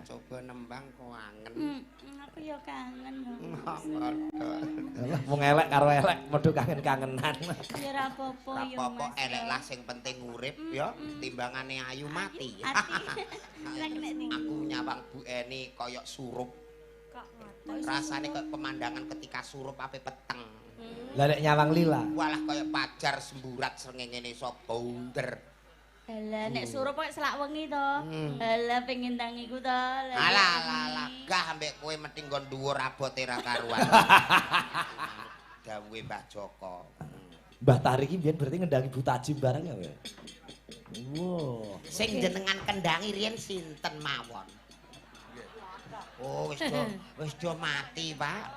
coba nembang kangen. Aku ya kangen lho. Alah wong elek karo elek padha kangen-kangenan. Ya ora apa-apa ya Mas. Apa-apa elek lah sing penting urip ya, timbangane ayu mati. Aku nyawang Bu Eni koyok surup. Kok ngoten. Rasane koyok pemandangan ketika surup ape peteng. Lah nek nyawang lila. Walah koyok pajar semburat srengenge iso bounder. Alah nek surup kok selak wengi to. Alah pengin tangiku to. Alah alah alah gah ambek kowe mesti nggon dhuwur abote ra karuan. Dawuhe Mbah Joko. Mbah Tari iki mbiyen berarti ngendangi Bu Tajim bareng ya kowe. Wow. Sing jenengan kendangi riyen sinten mawon? Oh wis do mati, Pak.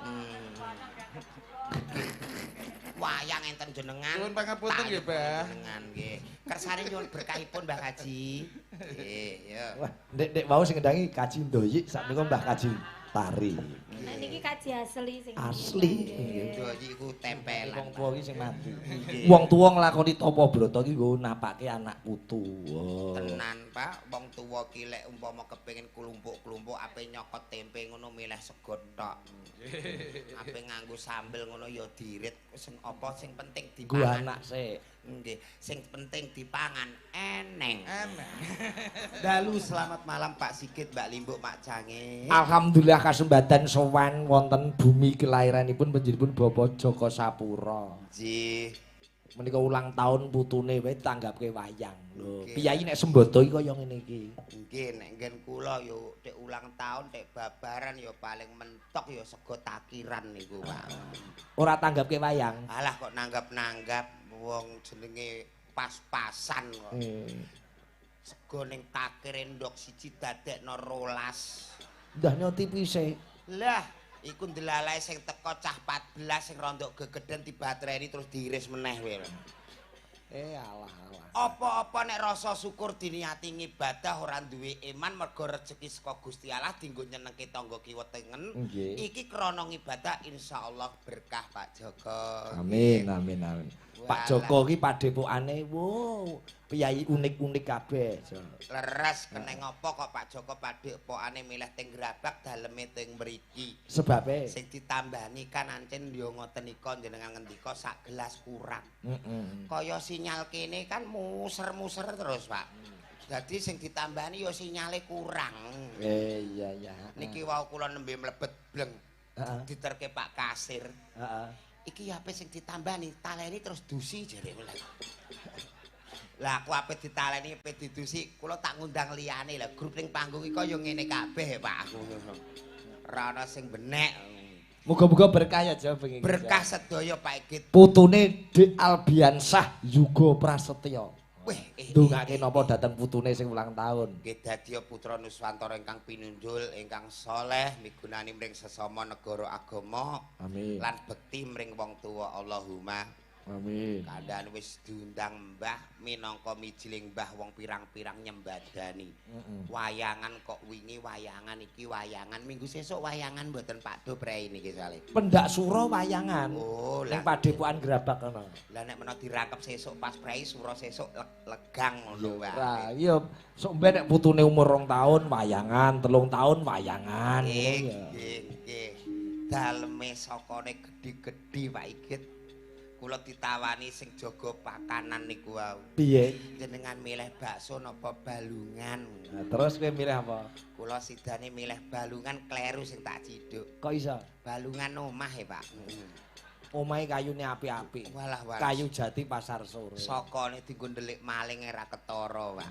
Wayang enten jenengan. Nyuwun pangapunten nggih, Mbah. Jenengan nggih. Kersane nyuwun berkahipun Mbah Kaji. Nggih, ya. Wah, ndek wau sing ngendangi Kaji Ndoyik sakmenika Mbah Kaji Tari. Nek niki kaji asli sing asli. Ndoyik iku tempelan. Wong tuwa iki sing mati. Wong tuwa nglakoni tapa brata iki nggo napake anak putu. Tenan, Pak. Wong tuwa ki lek umpama kepengin klumpuk-klumpuk ape nyokot tempe ngono milih sego tok. Ape nganggo sambel ngono ya dirit sing apa sing penting dipangan. Nggo anak sik. Nggih, sing penting dipangan eneng. Eneng. Dalu selamat malam Pak Sigit, Mbak Limbuk, Mak Cange. Alhamdulillah kasembatan sowan wonten bumi kelahiranipun panjenenganipun Bapak Joko Sapura. Nggih. Menika ulang tahun putune wae tanggapke wayang. Lho, piyayi nek sembodo iki kaya ngene iki. Nggih, nek nggen kula yo tek ulang tahun tek babaran yo paling mentok yo sego takiran niku, Pak. Ora tanggapke wayang. Alah kok nanggap-nanggap wong jenenge pas-pasan kok. Sego ning takir endok siji dadekno 12. Ndahne tipise. Lah, iku ndelalae sing teko cah 14 sing rondok gegeden dibatreni terus diiris meneh kowe. Alah alah. Apa-apa nek rasa syukur diniati ngibadah ora duwe iman mergo rejeki saka Gusti Allah dienggo nyenengke tangga kiwa tengen. Iki krana ngibadah insyaallah berkah Pak Joko. Amin amin amin. Pak Joko iki padhepokane wow, piyayi unik-unik kabeh. Leres keneng apa kok Pak Joko padhepokane milih teng Grabag daleme teng mriki. Sebabe sing ditambani kan ancen yo ngoten nika jenengan ngendika sak gelas kurang. Kaya sinyal kene kan muser-muser terus, Pak. Dadi sing ditambani yo sinyale kurang. Iya iya. Niki wau kula nembe mlebet bleng. Diterke Pak Kasir. Heeh. Iki ape sing ditambani, taleni terus dusi jere kula. Lah aku ape ditaleni ape didusi, kula tak ngundang liyane. Lah grup ning panggung iki kaya ngene kabeh, Pak. Aku ngono. Ora ana sing benek. Muga-muga berkah ya Jo bengi. Berkah sedaya Pak Igit. Putune Dik Albiansah Yuga Prasetya. Wih, ndongake napa dhateng putune sing ulang tahun. Nggih dadi putra Nuswantara ingkang pinunjul, ingkang saleh, migunani mring sesama negara agama. Amin. Lan bekti mring wong tuwa Allahumma. Amin. Kandhane wis diundang mbah minangka mijiling mbah wong pirang-pirang nyembadani. Wayangan kok wingi wayangan iki wayangan minggu sesuk wayangan mboten Pak Do prei niki soalé. Pendak sura wayangan. Oh, ning padepokan Grabag kono. Lah nek menawa dirangkep sesuk pas prei sura sesuk legang ngono wae. Lah iya sok mben nek putune umur 2 tahun wayangan, 3 tahun wayangan. Nggih, nggih. Daleme sokone gedhi-gedhi Pak Igit. Kula ditawani sing jaga pakanan niku wau. Piye? Jenengan milih bakso napa balungan? Nah, terus kowe milih apa? Kula sidane milih balungan kleru sing tak ciduk. Kok iso? Balungan omah e, Pak. Omahe kayune apik-apik. Walah walah. Kayu jati pasar sore. Sokone dienggo ndelik maling ora ketara, Pak.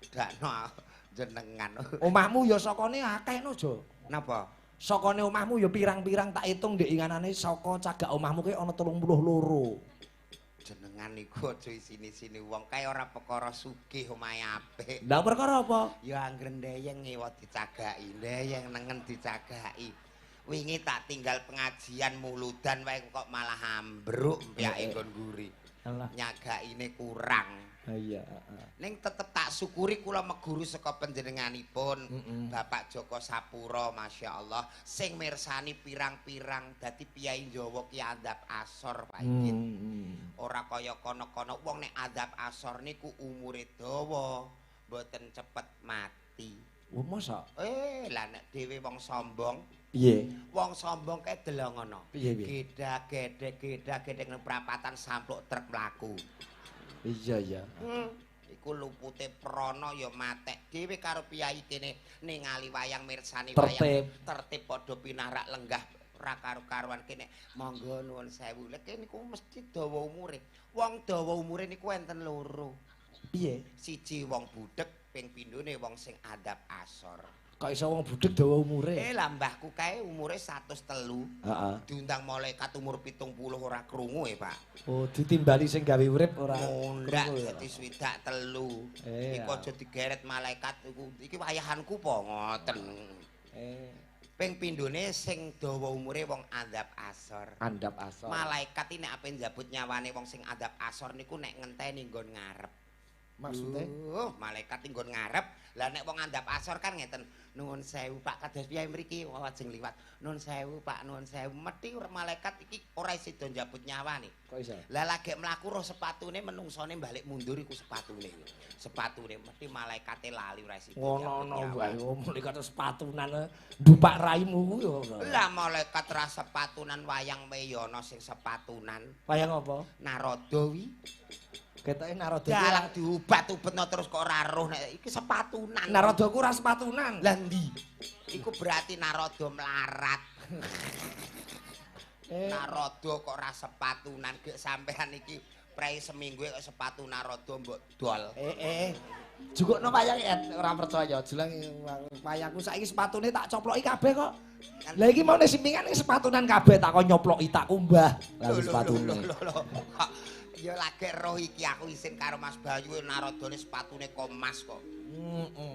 Dakno jenengan. Omahmu ya sokone akeh no, Jo. Napa? Sokone omahmu ya pirang-pirang tak hitung ndek inganane saka cagak omahmu ki ana 32. Jenengan niku aja isini-sini wong kae ora perkara sugih omahe apik. Lah perkara apa? Ya anggere ndeyeng ngewa dicagaki, ndeyeng nengen dicagaki. Wingi tak tinggal pengajian muludan wae kok malah ambruk mpiyake nggon mburi. Nyagaine kurang. Iya, Ning tetep tak syukuri kula meguru saka panjenenganipun Bapak Joko Sapura, Masya Allah, sing mirsani pirang-pirang dadi piyai Jawa ki andhap asor Pak Igit. Ora kaya kono-kono wong nek andhap asor niku umure dawa, mboten cepet mati. Oh, masa? Lah nek dhewe wong sombong. Piye? Wong sombong kae delok ngono. Piye piye? Gedah-gedhek gedah-gedhek nang prapatan sampluk truk mlaku. Iya iya. Iku lupute prana ya matek dhewe karo piyai kene ningali wayang mirsani wayang tertib padha pinarak lenggah ra karo-karuan kene monggo nuwun sewu. Lha kene niku mesti dawa umure. Wong dawa umure niku enten loro. Piye? Siji wong budhek, ping pindhone wong sing adab asor. Kok iso wong budhek dawa umure? Lah mbahku kae umure 103. Heeh. Diundang malaikat umur 70 ora krungu e, Pak. Oh, ditimbali sing gawe urip ora mundak dadi 63. Iku aja digeret malaikat iku. Iki wayahanku po ngoten. Ping pindhone sing dawa umure wong andhap asor. Andhap asor. Malaikat iki nek ape njabut nyawane wong sing andhap asor niku nek ngenteni nggon ngarep. Maksudnya? Malaikat nggon ngarep. Lah nek wong andhap asor kan ngeten. Nuwun sewu Pak, kados piye mriki lajeng liwat. Nuwun sewu Pak, nuwun sewu. Mesti malaikat iki ora sida njabut nyawane. Kok iso? Lah lagek mlaku roh sepatune menungsone balik mundur iku sepatune. Sepatune mesti malaikate lali ora sida. Ngono-ngono wae, malaikat sepatunan ndupak raimu kuwi ora. Lah malaikat ra sepatunan wayang weyana sing sepatunan. Wayang apa? Narada wi. Ketoke Narada kuwi dalang diubat-ubetno terus kok ora roh nek iki sepatunan. Narada ku ora sepatunan. Lah ndi? Iku berarti Narada melarat. Narada kok ora sepatunan, gek sampean iki prei seminggu kok sepatu Narada mbok dol. Jukukno wayang ora percaya, jelang wayangku saiki sepatune tak coploki kabeh kok. Lah iki mau nek simpingan iki sepatunan kabeh tak kon nyoploki tak kumbah. Lah sepatune. Ya lagek roh iki aku isin karo Mas Bayu Narodane sepatune kok mas kok.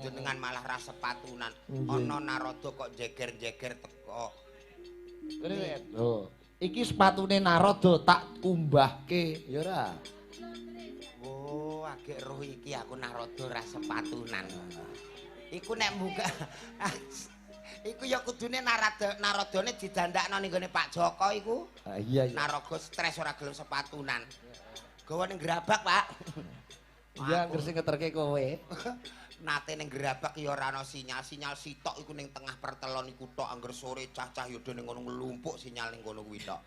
Jenengan malah ra sepatunan. Ana Narada kok jeger-jeger teko. Kene lho, iki sepatune Narada tak kumbahke, ya ora? Oh, agek roh iki aku Narada ra sepatunan. Iku nek buka iku ya kudune Narodane didandakno ning gone Pak Joko iku. Ah iya iya. Naraga stres ora gelem sepatunan. Gawa ning gerabak, Pak. Iya, anggere sing ngeterke kowe. Nate ning gerabak ya ora ana sinyal, sinyal sitok iku ning tengah pertelon iku tok angger sore cah-cah ya do ning ngono nglumpuk sinyal ning kono kuwi tok.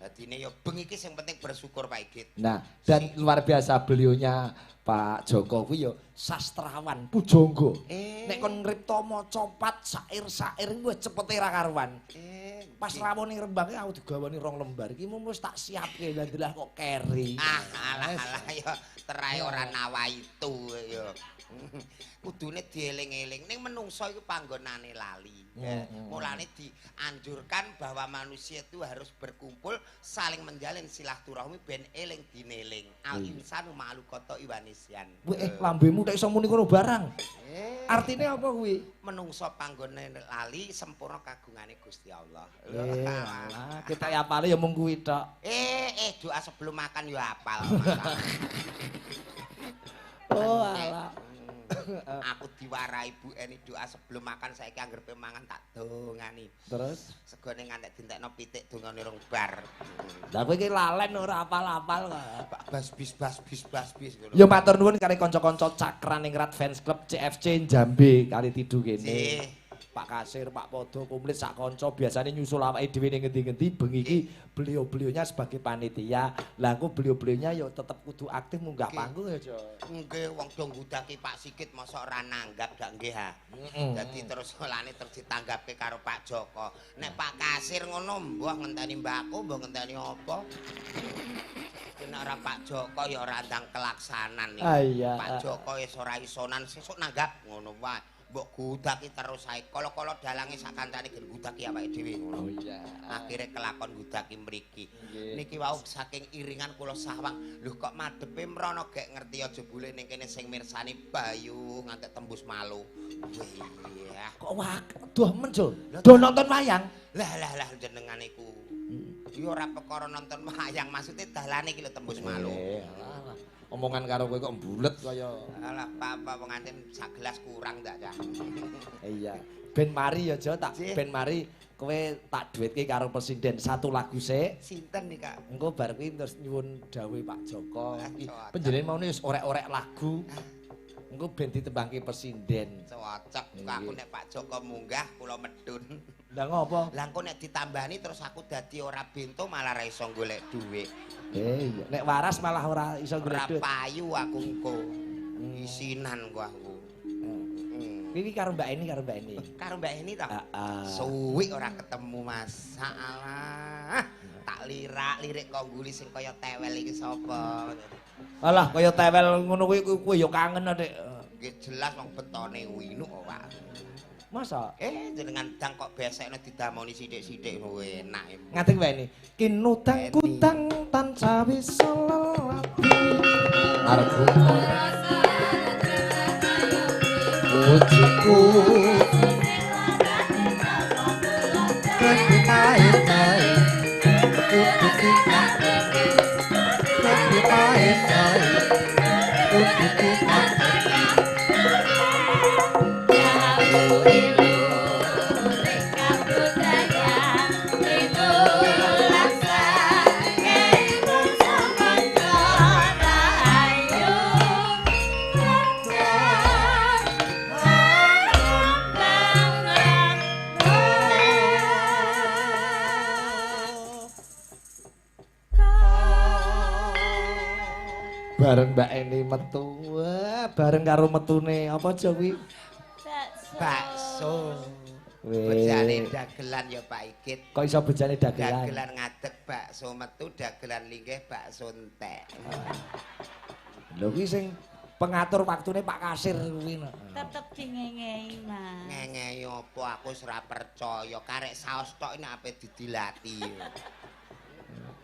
Dadine ya bengi iki sing penting bersyukur Pak Igit. Nah, dan luar biasa beliaunya Pak Joko kuwi ya sastrawan pujangga. Nek kon ngripta maca pat sair-sair kuwi cepete ra karuan. Pas rawuh ning Rembang aku digawani rong lembar iki mung wis tak siapke lha ndelah kok keri. Ah, alah ya terae ora nawaitu ya. Kudune dieling-eling ning menungso iku panggonane lali. Mulane dianjurkan bahwa manusia itu harus berkumpul saling menjalin silaturahmi ben eling dineling. Al insanu ma'alukata iwanisyan. Weh, lambemu tek iso muni kono barang. Artine apa kuwi? Menungso panggone lali sempurna kagungane Gusti Allah. Alah, kita apale ya mung kuwi tok. Doa sebelum makan ya apal. Oh alah. Aku diwarai Bu Eni doa sebelum makan saiki anggere pe mangan tak dongani. Terus segone ngantek dintekno pitik dongane rong bar. Lah kowe iki lalen ora apal-apal kok. Bas bis bas bis bas bis. Ya matur nuwun karo kanca-kanca Cakraningrat Fans Club CFC Jambe kali tidu kene. Pak Kasir, Pak Podo, komplit sak kanca biasane nyusul awake dhewe ning ngendi-ngendi bengi iki beliau-beliaunya sebagai panitia. Lah engko beliau-beliaunya ya tetep kudu aktif munggah panggung ya, Jo. Nggih, wong do ngudaki Pak Sigit mosok ora nanggap gak nggih ha. Dadi terus olane terus ditanggapke karo Pak Joko. Nek Pak Kasir ngono mbuh ngenteni mbakku, mbuh ngenteni apa. Nek ora Pak Joko ya ora ndang kelaksanan iki. Pak Joko wis ora isonan sesuk nanggap ngono wae. Mbok gudaki terus ae. Kala-kala dalange sak kancane gen gudaki awake dhewe ngono. Oh iya. Akhire kelakon gudaki mriki. Niki wau saking iringan kula sawang. Lho kok madhepe mrono gek ngerti aja jebule ning kene sing mirsani Bayu ngantek tembus malu. Iya. Kok wah doh men, Jo. Do nonton wayang. Lah lah lah jenengan iku. Ya ora perkara nonton wayang, maksude dalane iki lho tembus malu. Alah. Omongan karo kowe kok mbulet kaya alah Pak pengantin sak gelas kurang ndak cah. Iya. Ben mari ya Jo, tak ben mari kowe tak duetke karo presiden satu lagu sik. Sinten nih Kak? Engko bar kuwi terus nyuwun dawuhe Pak Joko. Panjenengan maune wis orek-orek lagu. Engko ben ditembangke pesinden. Cocok aku nek Pak Joko munggah kula medun. Lah ngopo? Lah engko nek ditambani terus aku dadi ora bento malah ra iso golek dhuwit. Iya, nek waras malah ora iso golek dhuwit. Ora payu aku engko. Isinan kok aku. Iki karo Mbak Eni, karo Mbak Eni. Karo Mbak Eni ta? Heeh. Suwi ora ketemu Mas. Alah, tak lirak-lirik kok ngguli sing kaya tewel iki sapa. Alah, kaya tewel ngono kuwi kowe ya kangen Dik. Nggih jelas wong betone winuk kok, Pak. Masa? Jenengan dang kok besekno didamoni sithik-sithik enak. Ngadeg Mbak Eni. Kinutang kutang tansah wisa lelati. Arep pujiku bareng Mbak Eni metu, wah, bareng karo metune apa aja kuwi? Bakso. Bejane dagelan ya Pak Igit. Kok iso bejane dagelan? Dagelan ngadeg bakso metu, dagelan linggih bakso entek. Lho kuwi sing pengatur waktune Pak Kasir kuwi. Tetep dingengehi, Mas. Ngengehi apa aku wis ora percaya, karek saos tok nek ape didilati.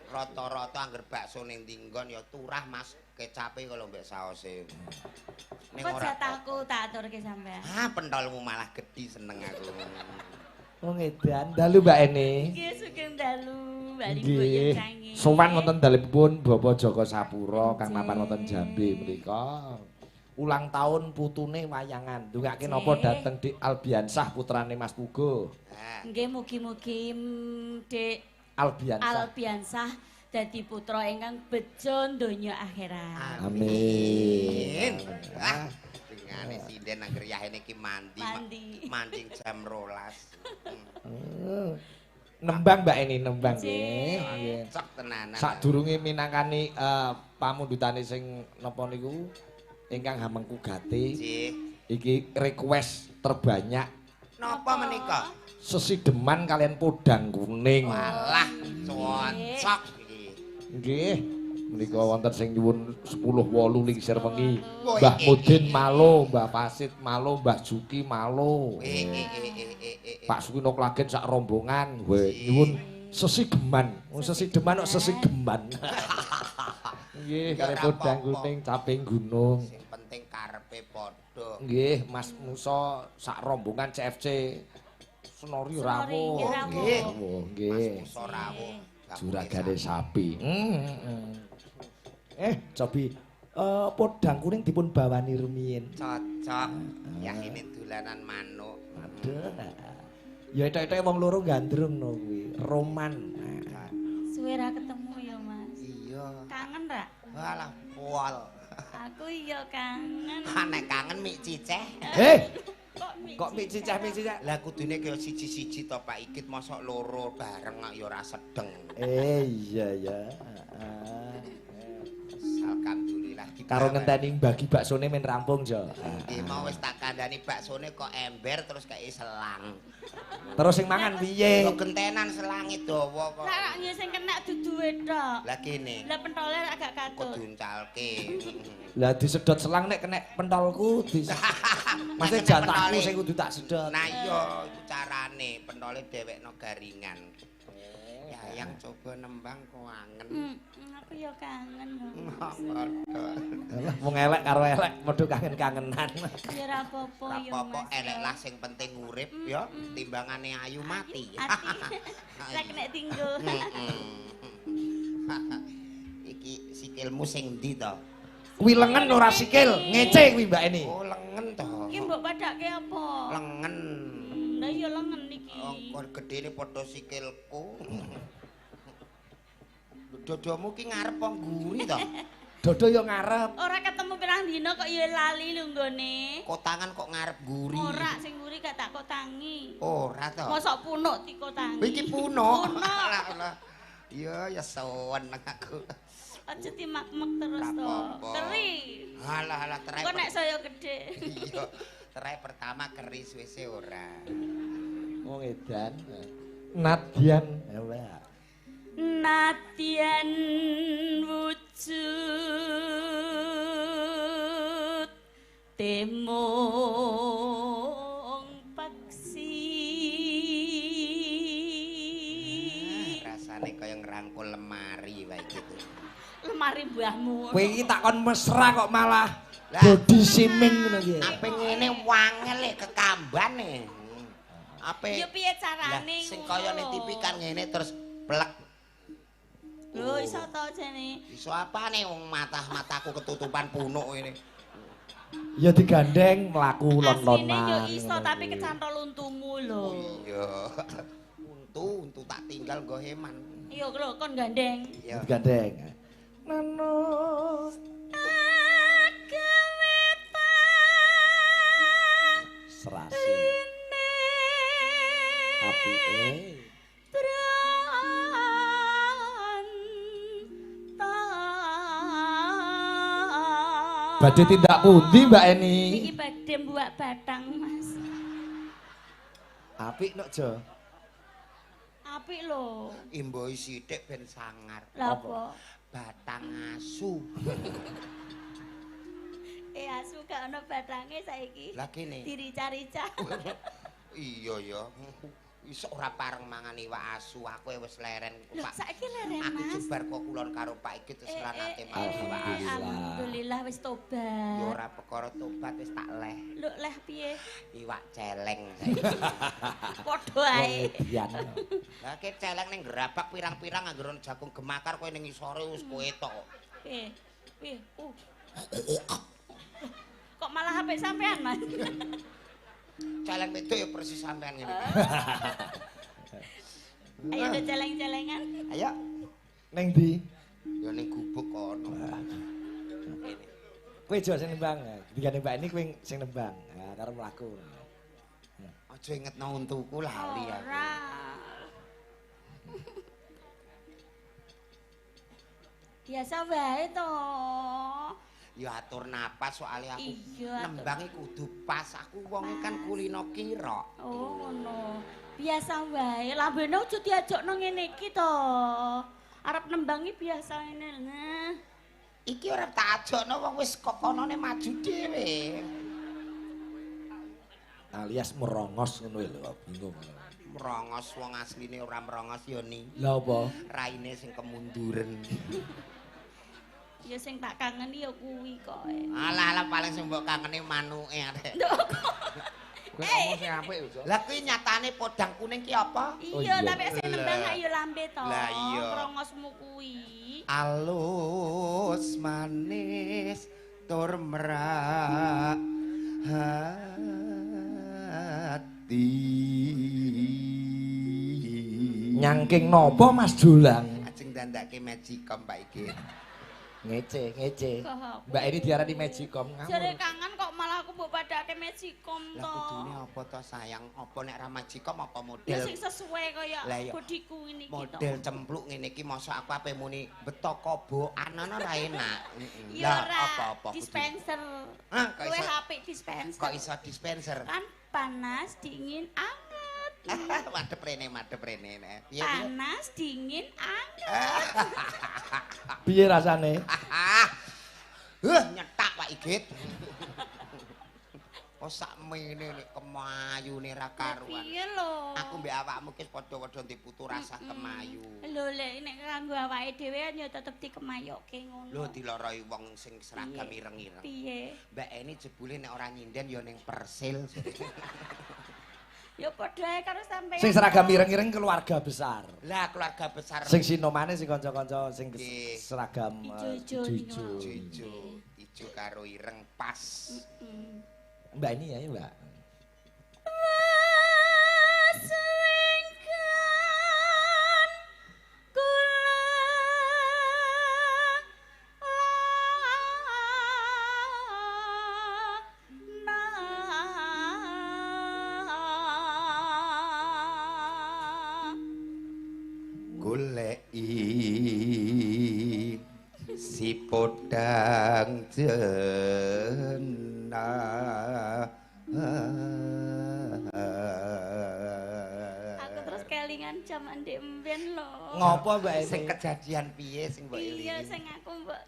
Rata-rata angger bakso ning nggon ya turah Mas, kecape kalau mbek saose. Ning ora jatahku tak aturke sampean. Ah, pentolmu malah gedhi seneng aku. Wong edan dalu Mbak Eni. Nggih, sugeng dalu Mbak Ibu ya canggih. Sowan wonten dalemipun Bapak Joko Sapuro kang mapan wonten Jambe mriku. Ulang tahun putune wayangan. Ndongake napa dateng Dik Albiansah putrane Mas Pugo. Nggih, mugi-mugi Dik Albiansah. Albiansah dadi putra ingkang bejo donya akhirat. Amin. Ah, dengane sinden nang griyane iki mandi. Mandi jam 12. Nembang Mbak Eni, nembang nggih. Cocok tenanan. Sadurunge minangkani pamundhutane sing napa niku ingkang hamengku gati. Nggih. Iki request terbanyak. Napa menika? Sesideman kalian podang kuning. Walah, cocok iki. Nggih, menika wonten sing nyuwun 10.8 lingsir wengi. Mbah Mudin malo, Mbah Pasit malo, Mbah Juki malo. Pak Sukino Klagen sak rombongan, nyuwun sesigeman. Wong sesideman kok sesigeman. Nggih, kalian podang kuning caping gunung. Sing penting karepe padha. Nggih, Mas Musa sak rombongan CFC Senori rawuh. Nggih. Nggih. Mas Musa rawuh. Juragane sapi. Cobi podang kuning dipun bawani rumiyin. Cocok. Yang ini dolanan manuk. Aduh. Ya etok-etoke wong loro gandrung no kuwi. Roman. Suwe ra ketemu ya, Mas. Iya. Kangen ra? Walah, pol. Aku iya kangen. Nek kangen mik ciceh. Kok mik ciceh mik ciceh? Lah kudune kaya siji-siji to Pak Igit, mosok loro bareng kok ya ora sedeng. Iya ya. Alhamdulillah. Karo ngenteni bagi baksone men rampung, Jo. Iki mau wis tak kandhani baksone kok ember terus kei selang. Terus sing mangan piye? Kok gentenan selange dawa kok. Lah nggih sing kena duduhe tok. Lah kene. Lah pentole agak katut. Kok diuncalke. Lah disedot selang nek kena pentolku di Maksudnya jatahku sing kudu tak sedot. Nah iya iku carane pentole dhewekno garingan. Yayang coba nembang kangen. Aku ya kangen. Alah wong elek karo elek padha kangen-kangenan. Ya ora apa-apa ya Mas. Apa-apa elek lah sing penting urip ya timbangane ayu mati. Lah kena tinggo. Iki sikilmu sing ndi to? Kuwi lengen ora sikil, ngece kuwi Mbak Eni. Oh lengen to. Iki mbok padake apa? Lengen. Lah ya lengen iki. Angkor gedene padha sikilku. Dodomu ki ngarep apa mburi to? Dodo yo ngarep. Ora ketemu pirang dina kok ya lali lho nggone. Kotangan kok ngarep guri. Ora sing guri gak tak kotangi. Ora to. Mosok punuk dikotangi. Iki punuk. Alah. Iya ya seneng aku. Aja dimak-mek terus to. Keri. Alah alah terai. Kok nek saya gede. Iya. Terai pertama keri suwese ora. Wong edan. Nadyan. Nadyan wujud temung paksi. Rasane kaya ngrangkul lemari wae gitu. Lemari mbahmu. Kowe iki takon mesra kok malah body shaming ngono iki. Ape ngene wangel kekambane. Ape ya piye carane sing kaya ning TV kan ngene terus plek. Lho iso to jane. Iso apane wong mata-mataku ketutupan punuk ngene. Ya digandeng mlaku lon-lonan. Asline yo iso tapi kecantol untumu lho. Iya. Untu tak tinggal nggo heman. Iya lho kon gandeng. Iya. Digandeng. Nano serasi. Apike. Badhe tindak pundi Mbak Eni? Iki badhe mbuak batang, Mas. Apik nok, Jo. Apik lho. Imboi sithik ben sangar. Lha apa? Batang asu. Asu gak ono batange saiki. Lah kene. Dirica-rica. Iya ya. Iso ora pareng mangan iwak asu, aku wis leren. Lho saiki leren, Mas. Aku jebar kok kulon karo Pak Iki terus ora nate mangan iwak asu. Alhamdulillah wis tobat. Ya ora perkara tobat wis tak leh. Lho leh piye? Iwak celeng saiki. Padha ae. Lah ke celeng ning gerabak pirang-pirang anggere ono jagung gemakar kowe ning ngisore wis kowe tok. Piye? Piye? Kok malah HP sampean, Mas? Celeng wedok ya persis sampean ngene. Ayo do celeng-celengan. Ayo. Ning ndi? Ya ning gubuk kono. Kene. Kowe jo sing nembang. Ketikane Mbak Eni kowe sing nembang. Ha karo mlaku. Aja ingetno untuku lali aku. Ora. Biasa wae to. Ya atur napas soalnya aku nembangi kudu pas, aku wonge kan kulino kira. Oh ngono. Biasa wae, lambene aja diajokno ngene iki to. Arep nembangi biasa ngene. Nah. Iki ora tak ajokno wong wis kokonone maju dhewe. Alias merongos ngono lho, bingung. Merongos wong asline ora merongos ya ni. Lha apa? Raine sing kemunduren. Ya sing tak kangeni ya kuwi kok. Alah alah paling sing mbok kangeni manuke arek. Kowe ngomong sing apik lho, Jo. Lah kuwi nyatane podang kuning ki apa? Iya, tapi sing nembang ya lambe to. Krongosmu kuwi. Alus manis tur merak hati. Nyangking napa Mas Jolang? Ajeng dandake Magicom Pak iki. Ngece, ngece. Mbak ini diarani Magicom ngawur. Jare kangen kok malah aku mbok padake Magicom to. Lah kudune apa to sayang? Apa nek ra Magicom apa model? Ya sing sesuai kaya bodiku ngene iki to. Model cempluk ngene iki mosok aku ape muni beto kobokan ana ra enak. Ya apa-apa dispenser. Hah, kok iso apik dispenser. Kok iso dispenser? Kan panas, dingin, anget. Madep rene, madep rene. Piye? Panas, dingin, anget. Piye rasane? Nyetak Pak Igit. Oh sakmene nek kemayune ra karuan. Piye lho? Aku mbek awakmu ki padha-padha ndek putu rasah kemayu. Lho lek nek kanggo awake dhewe kan ya tetep dikemayoke ngono. Lho diloroi wong sing seragam ireng-ireng. Piye? Mbak Eni jebule nek ora nyinden ya ning Persil. Ya padha ae karo sampeyan. Sing seragam ireng-ireng keluarga besar. Lah keluarga besar. Sing sinomane sing kanca-kanca sing seragam ijo-ijo. Ijo, ijo karo ireng pas. Mbak ini ya, Mbak. Wes Podang jenah. Aku terus kelingan jaman ndek mben lho. Ngopo Mbak Eni? Sing kejadian piye sing mbok elingi? Iya sing aku mbok.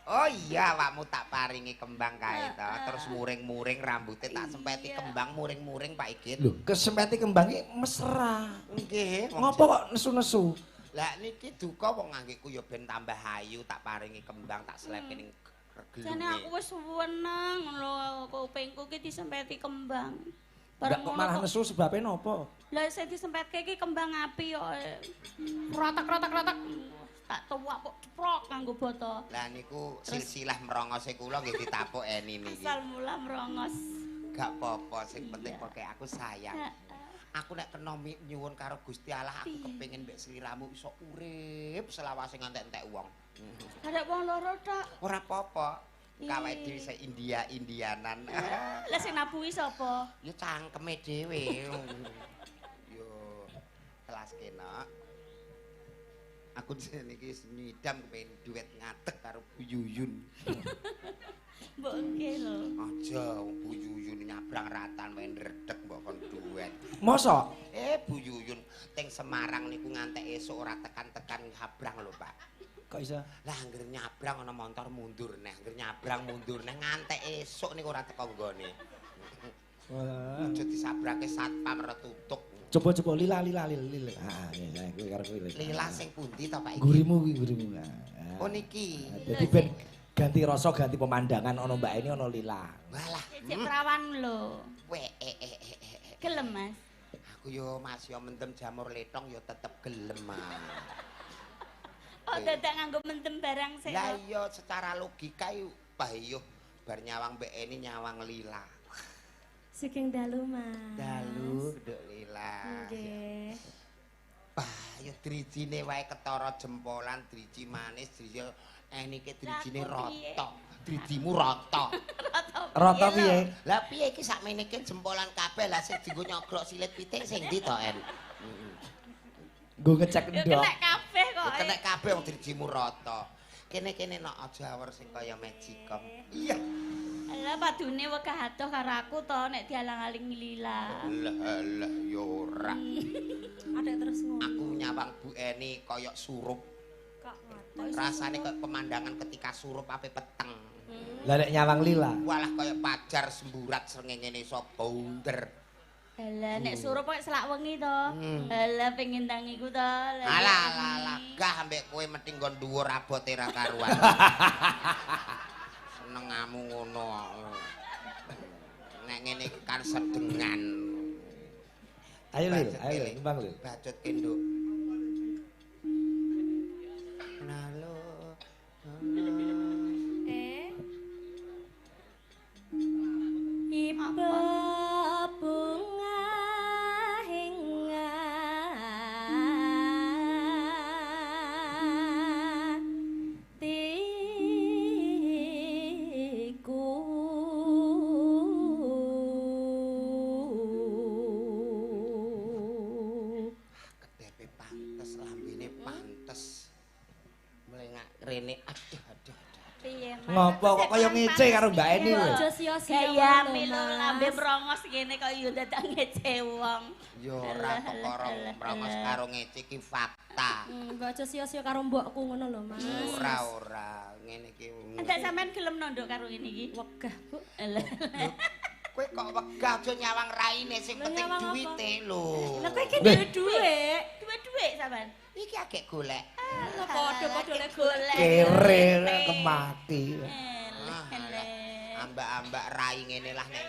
Oh iya awakmu tak paringi kembang kae to, terus muring-muring rambutnya tak sempeti kembang muring-muring Pak Igit. Lho, kesempeti kembang iki mesra. Nggih. Ngopo kok nesu-nesu? Lah niki duka wong nganggeku ya ben tambah ayu, tak paringi kembang tak selepi ning regelunge. Jane aku wis seneng lho kupingku ki disempeti kembang. Bareng kok malah nesu sebabe napa? Lah sing disempetke iki kembang api kok. Rotak-rotak-rotak. Tak tuwak kok ceprok nganggo boto. Lah niku silsilah merongose kula nggih ditapuk Eni niki. Asal mula merongos. Gak apa-apa, sing penting pokoke aku sayang. Aku nek kena nyuwun karo Gusti Allah, aku kepengin mbek sliramu iso urip selawase ngantek-entek wong. Arek wong loro tok. Ora apa-apa. Kawake dhewe se India-Indianan. Lah sing nabuhi sapa? Ya cangkeme dhewe. Yo kelas kena. Aku niki nyidam kepengin duet ngadeg karo Bu Yuyun. Mbok nggih lho. Aja Bu Yuyun nyabrang ratan wae ndredeg mbok kon duet. Mosok? Bu Yuyun teng Semarang niku ngantek esuk ora tekan-tekan nyabrang lho, Pak. Kok iso? Lah anggere nyabrang ana montor mundur neh, anggere nyabrang mundur neh ngantek esuk niku ora teko nggone. Wah. Aja disabrake satpam retutuk. Coba-coba lila lila lila. Ah, iya kuwi karo kuwi. Lila sing pundi to Pak iki? Gurimu kuwi gurimu. Oh niki. Dadi ben ganti rasa, ganti pemandangan ana Mbak Eni ana lila. Walah. Cek perawan lho. Weh. Gelem, Mas. Aku yo Mas yo mendem jamur letong yo tetep gelem. Oh, dadak nganggo mendem barang sik. Lah iya secara logika yo bah yo bar nyawang Mbak Eni nyawang lila. Sugeng dalu, Mas. Dalu, Nduk Lila. Nggih. Bah, ya drijine wae ketara jempolan, driji manis, driji enike drijine rata. Drijimu rata. Rata piye? Lah piye iki sakmene iki jempolan kabeh lah sing dienggo nyogrok silit pitik sing ndi to, En? Nggo ngecek ndok. Ya kenek kabeh kok. Kenek kabeh wong drijimu rata. Kene-kene nok aja awor sing kaya magicom. Iya. Lah padune wegah adoh karo aku to nek dialang-aling lila. Lah lah ya ora. Ada terus ngono. Aku nyawang Bu Eni kaya surup. Kok ngoten. Rasane kaya pemandangan ketika surup ape peteng. Lah nek nyawang lila. Walah kaya pajar semburat srengenge iso bounder. Lah nek surup kok selak wengi to. Lah pengin tangiku to. Alah alah alah gah ambek kowe mesti nggon dhuwur abote ra karuan. Senengamu ngono. Nek ngene iki kan sedengan. Ayo Lil, ayo Lil, numpang Lil. Bacut ki, Nduk. Nalo. Iba bunga hingga tiku kedepe pantes, lambene pantes. Mlengak rene aduh aduh. Ngopo kok kaya ngece karo Mbak Eni kowe? Aja sia-sia. Gaya melu lambe mrongos ngene kok yo dadak ngece wong. Ya ora perkara mrongos karo ngece iki fakta. Mbok aja sia-sia karo mbokku ngono lho, Mas. Ora ora, ngene iki. Entek sampean gelem nondok karo ngene iki? Wegah, Bu. Kowe kok wegah aja nyawang raine sing penting duwite lho. Lah kowe iki duwe dhuwit. Duwe dhuwit sampean. Iki agek golek. Lah padha-padha le golek. Kere kemati. Ambak-ambak rai ngene lah nek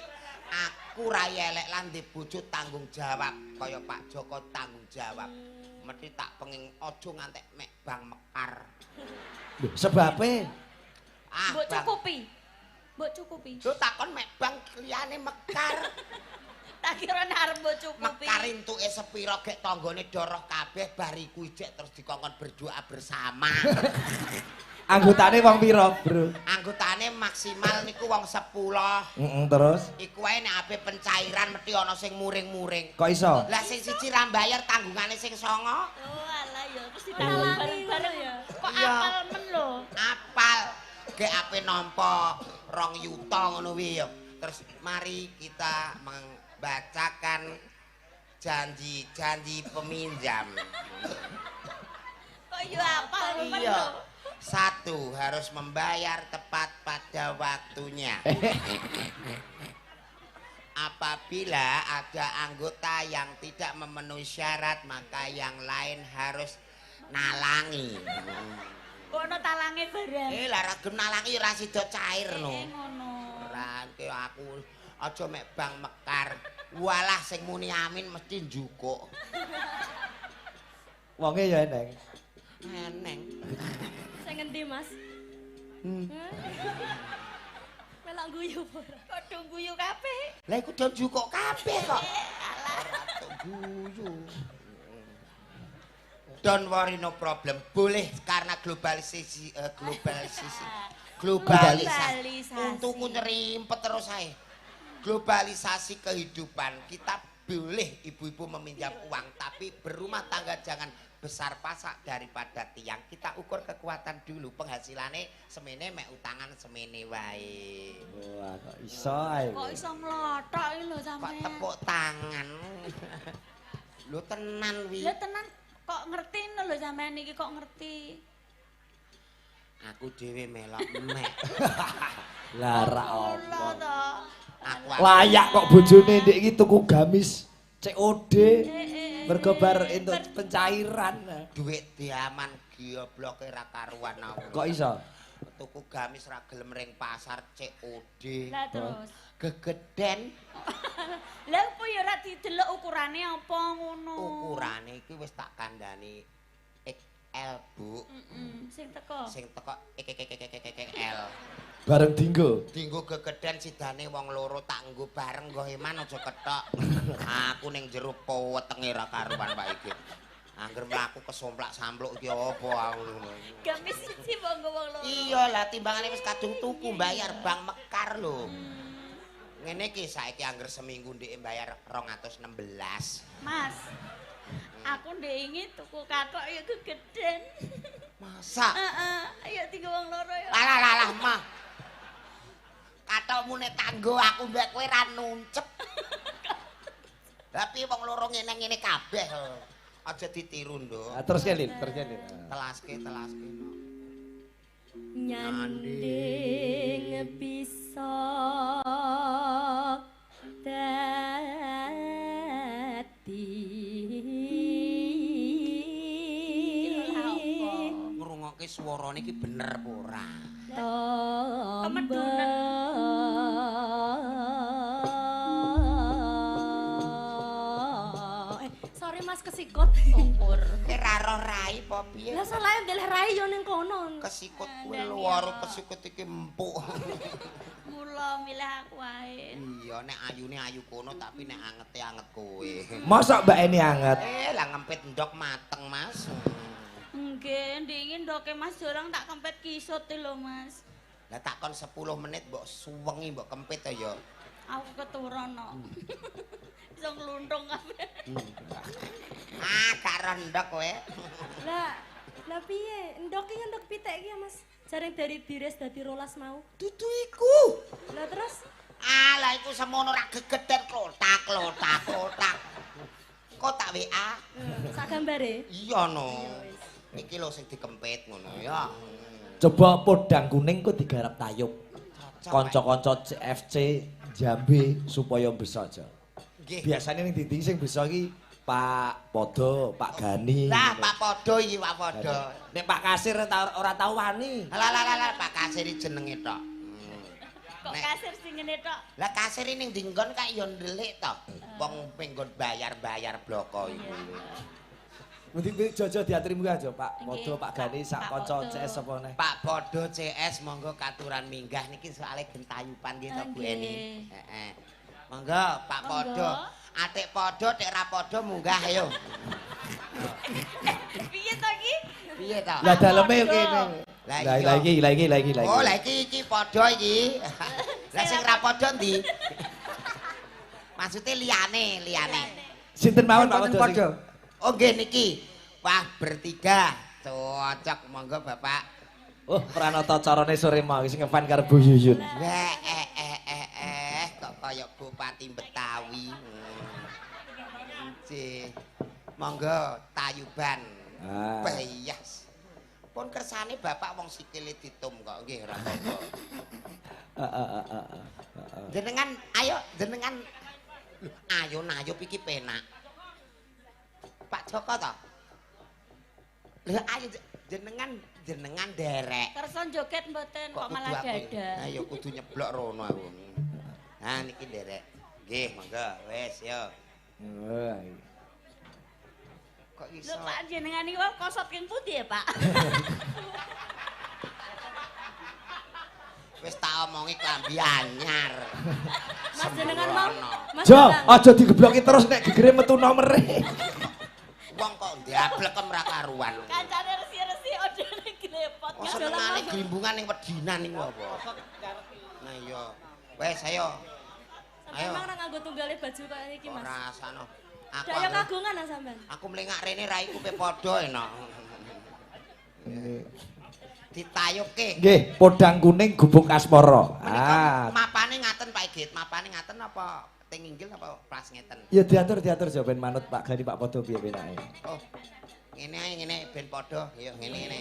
aku rai elek lah ndek bojo tanggung jawab kaya Pak Joko tanggung jawab. Mesti tak pengin aja ngantek mek bang mekar. Lho sebabe mbok cukupi. Mbok cukupi. Lho takon mek bang liyane mekar. Tak kira arep mbok cukupi. Mekar entuke sepira gek tanggane doroh kabeh bariku ijek terus dikongkon berdoa bersama. Anggotane wong pira, Bro? Anggotane maksimal niku wong 10. Heeh, terus Iku wae nek ape pencairan mesti ana sing muring-muring. kok iso? Lah sing siji ra mbayar tanggungane sing 9. Oh alah ya terus ditanggung bareng-bareng ya. Kok Iya. apal men lho. Apal gek ape nampa 2 yuta ngono kuwi ya. Terus mari kita membacakan janji-janji peminjam. Kok yo apal men Iya. lho. 1, harus membayar tepat pada waktunya. Apabila ada anggota yang tidak memenuhi syarat, maka yang lain harus nalangi. Kok ono talange barang. Eh, lah ra gelem nalangi ora sida cair no. Ngono. Ora ki aku aja mek bank mekar. Walah sing muni amin mesti njukuk. Wonge ya eneng. Eneng. Sing ngendi, Mas? Melok guyu ora? Kok do guyu kabeh. Lah iku do njukuk kabeh kok. Ora guyu. Don't worry, no problem. Boleh karena globalisasi globalisasi. Globalisasi. Untungku nyerimpet terus ae. Globalisasi kehidupan. Kita boleh ibu-ibu meminjam uang, tapi berumah tangga jangan besar pasak daripada tiang. Kita ukur kekuatan dulu. Penghasilannya semene mek utangan semene wae. Wah, kok iso ae. Kok iso mlothok iki lho Kok sampean. tepuk tangan. Lho tenan wi. Lho tenan kok ngerti lho sampean iki kok ngerti. Aku dhewe melok mek. Lah ra Kula apa. to. Aku Layak kok bojone ndek iki tuku gamis COD. Mergo bar entuk pencairan. Duit diaman giobloke ra karuan aku. Kok iso? Tuku gamis ra gelem ring pasar COD. Lah terus. Gegeden Lah opo ya ora didelok ukurane apa ngono. ukurane iki wis tak kandhani XL, Bu. Sing teko. Sing teko XXXXXL. Bareng dinggo. Dinggo gegeden sidane wong loro tak nggo bareng nggo eman aja kethok. Aku ning jero wetenge ra karuan Pak iki. Angger mlaku kesomplak-sampluk iki apa aku ngono. Gamis siji monggo wong loro. Iya lah timbangane wis kadung tuku bayar bank mekar lho. Ngene iki saiki angger seminggu ndeke bayar 216. Mas. Aku ndek ingi tuku kathok ya gegeden. Masa? Heeh, ayo tinggo wong loro ya. Lah lah lah mah. Kathokmu nek tanggo aku mbek kowe ra nuncep. Tapi wong loro ngene-ngene kabeh. Aja ditiru, Nduk. Nah, terus Lin, terus Lin. Telaske, telaske no. Nyanding bisa dadi. Ngrungokke swarane iki bener apa ora? Kemedunen. Sorry Mas kesikut. Syukur. Kowe ra roh rai apa piye? Lah salahe ndeleh rai yo ning kono. Kesikut kuwi luar kesikut iki empuk. Mula milih aku wae. Iya, nek ayune ayu kono tapi nek angete anget kowe. Mosok Mbak Eni anget? Lah ngempit ndok mateng, Mas. Nggih, ndingin ndoke Mas Jorang tak kempet kisut lho, Mas. Lah tak kon 10 menit mbok suwengi mbok kempit to ya. Aku keturun kok. Iso ngluntung kabeh. Ah, gak rendok kowe. Lah, lah piye? Endok iki endok pitik iki ya, Mas. Jareng dari dires dadi 12 mau. Dudu iku. Lah terus Ah, lah iku semono ra gegeden klotak klotak klotak. Kok tak WA? Sak gambare? Iya no. Iki lho sing dikempit ngono ya. Coba podang kuning ku digarap tayub. Kanca-kanca CFC Jambe supaya bisa aja. Nggih. Biasane ning dinding sing bisa iki Pak Podo, Pak Gani. Lah Pak Podo iki Pak Podo. Nek Pak Kasir ora tau wani. Lah lah lah Pak Kasir iki jenenge tok. Kok kasir sing ngene tok? Lah kasir ning dinggon kak ya ndelik to. Wong penggon bayar-bayar bloko iku. Mending jojo diaturi munggah aja Pak Podo, Pak Gani sak kanca CS apa neh. Pak Podo CS monggo katuran minggah niki soalé gentayupan nggih to Bu Eni. Heeh. Monggo Pak Podo. Atik podo, tek ra podo munggah ayo. Piye to iki? Piye to? Lah daleme yo kene. Lah Lah iki, lah iki, lah iki, lah iki. Oh, lah iki iki padha iki. Lah sing ra padha ndi? Maksude liyane, liyane. Sinten mawon Pak Podo? Padha. Oh nggih niki. Wah, bertiga. Cocok monggo Bapak. Oh, Pranoto carane sore mau sing ngefan karo Bu Yuyun. Weh kok kaya Bupati Betawi. Nggih. Monggo tayuban. Ah. Bayas. Pun kersane bapak wong sikile ditum kok nggih ora apa-apa. Heeh. Jenengan ayo jenengan ayo nayup iki penak. Pak Joko to? Lha ayo jenengan jenengan derek. Kersa joget mboten kok malah dada. Ayo kudu nyeblok rono aku. Nah niki derek. Nggih, monggo wis yo. Kok iso? Lho Pak jenengan niku kosot king pundi ya, Pak? Wis tak omongi klambi anyar. Mas jenengan mau Mas Jo, aja digebloki terus nek gegere metu nomere. Wong kok ndiablek ora karuan. Kancane resi-resi odene glepot. Kok senengane glimbungan ning wedinan niku apa? Nah iya. Wis ayo. Ayo. Sampeyan ora nganggo tunggale baju kaya iki, Mas. Ora sano. Aku Daya kagungan ah sampean. Aku mlengak rene raiku pe padha enak. Ditayubke. Nggih, podang kuning gubuk asmara. Ah, mapane ngaten Pak Igit, mapane ngaten apa teng inggil apa plas ngeten? Ya diatur-diatur aja ben manut Pak Gani Pak Podo piye penake. Oh. Ngene ae ngene ben padha. Ya ngene ngene.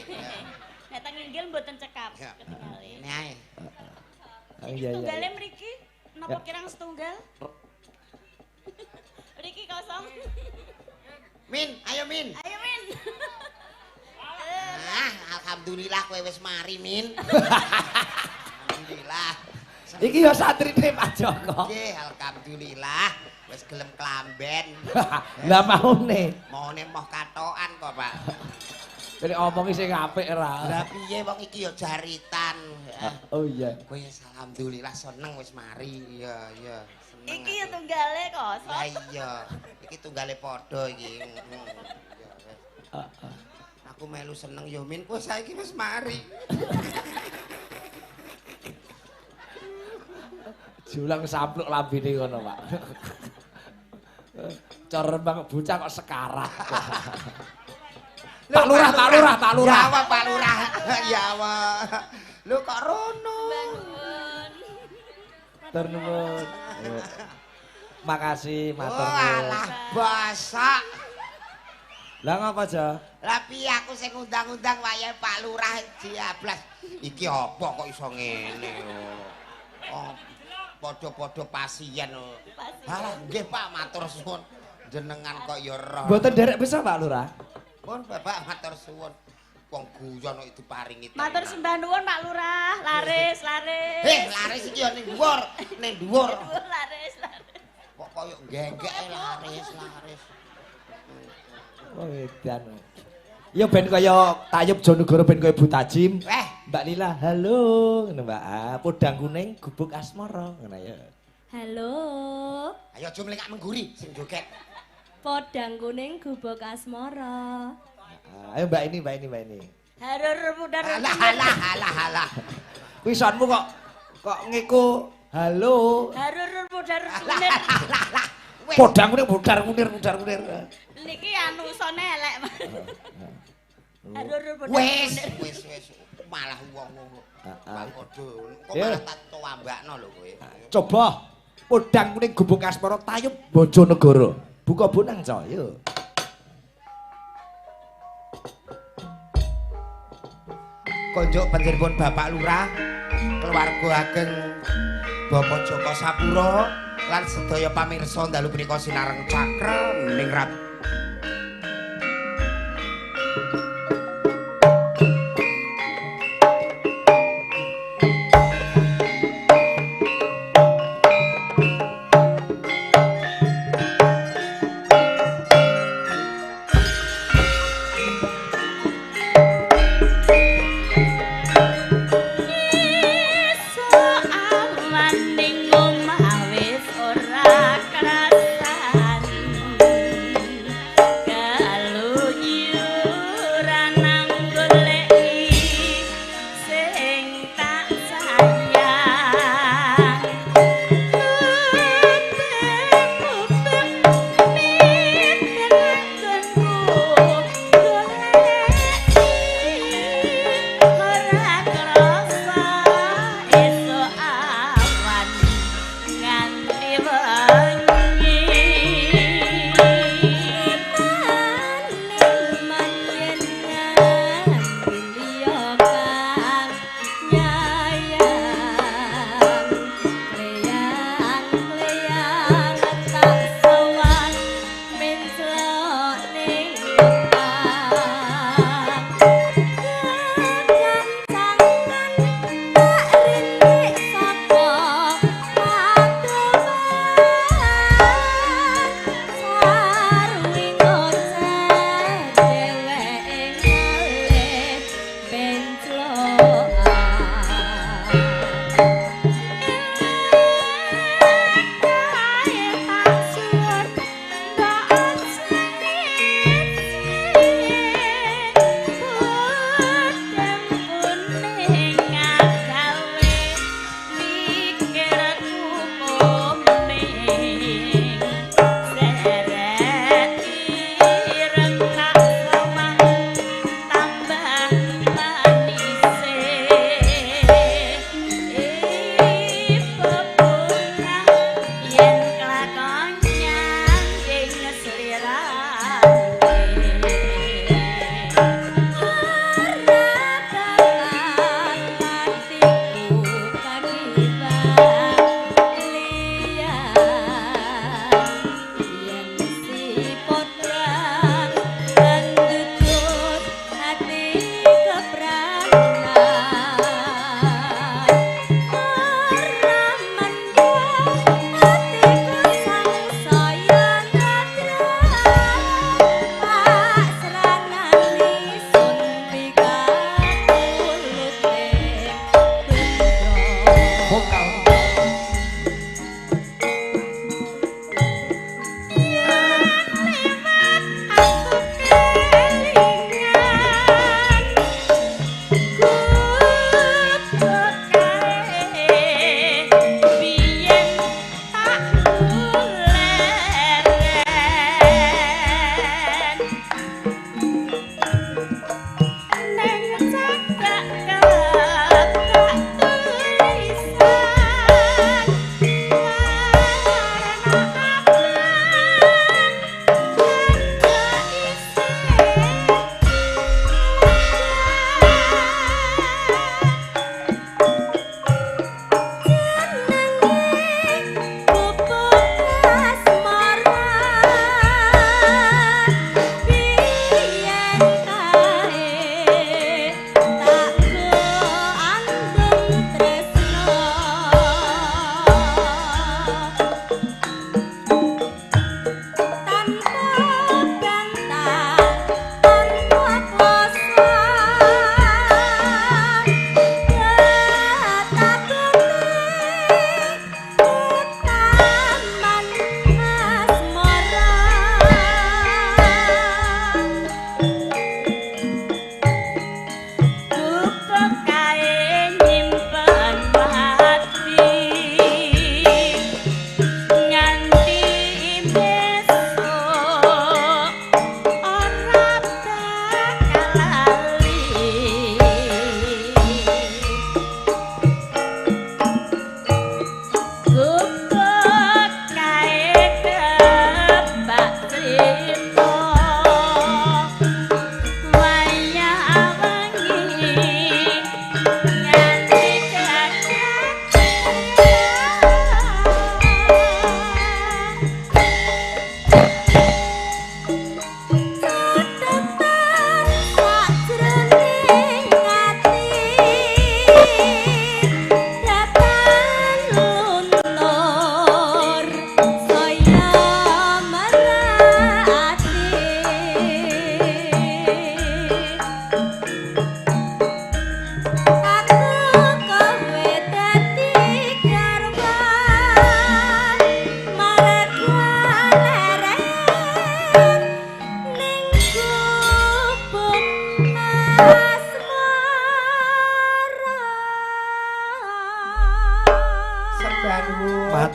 Nek teng inggil mboten cekap ketingale. Ngene ae. Iya iya. Tunggale mriki napa kirang setunggal? Mriki kosong. Min, ayo Min. Ayo Min. Ah, alhamdulillah kowe wis mari Min. Alhamdulillah. Iki ya santrine Pak Joko. Nggih, alhamdulillah wis gelem klamben. Lah maune. Maune moh katokan kok, Pak. Nek omongi sing apik ora. Lah piye wong iki ya jaritan. Oh iya. Kowe alhamdulillah seneng wis mari. Iya, iya. Iki ya tunggale kosong. Lah iya, iki tunggale padha iki. Ya wis. Aku melu seneng yo Min, kowe saiki wis mari. Julang sampluk lambene ngono, Pak. Cor Rembang bocah kok sekarat. Pak Lurah, Pak Lurah, Pak Lurah. Ya Allah, Pak Lurah. Ya Allah. Lho kok rono? Matur nuwun. Makasih, matur nuwun. Walah, basak. Lah ngapa, Jo? Lah piye aku sing ngundang-undang wayahe Pak Lurah diablas. Iki apa kok iso ngene? Oh, padha-padha pasien. Halah, nggih Pak, matur suwun. Jenengan kok ya roh. Mboten derek bisa Pak Lurah. Pun Bapak matur suwun. Wong guyon kok diparingi. Matur sembah nuwun Pak Lurah, laris, laris. Eh, laris iki ya ning dhuwur, ning dhuwur. Laris, laris. Kok koyo nggengkeke laris, laris. Oh, edan. Ya ben kaya Tayub Jonegoro ben kaya Bu Tajim. Mbak Lila, halo ngono Mbak. Ah, podang kuning gubuk asmara ngono ya. Halo. Ayo aja mlengak mengguri sing joget. Podang kuning gubuk asmara. Ayo Mbak ini, Mbak ini, Mbak ini. Harur mudar. Alah alah alah alah. Kuwi sonmu kok kok ngiku halo. Harur mudar kunir. Podang kuning mudar kunir mudar kunir. Niki anu sone elek. Harur mudar. Wis wis wis malah wong-wong kok. Pak Podo kok malah tak tuambakno lho kowe. Coba podang kuning gubuk asmara tayub Bojonegoro. Buka bonang co, yo. Konjuk panjenengan Bapak Lurah, keluarga ageng Bapak Joko Sapuro lan sedaya pamirsa dalu punika sinareng cakra ningrat. Ning omah wis ora krasan.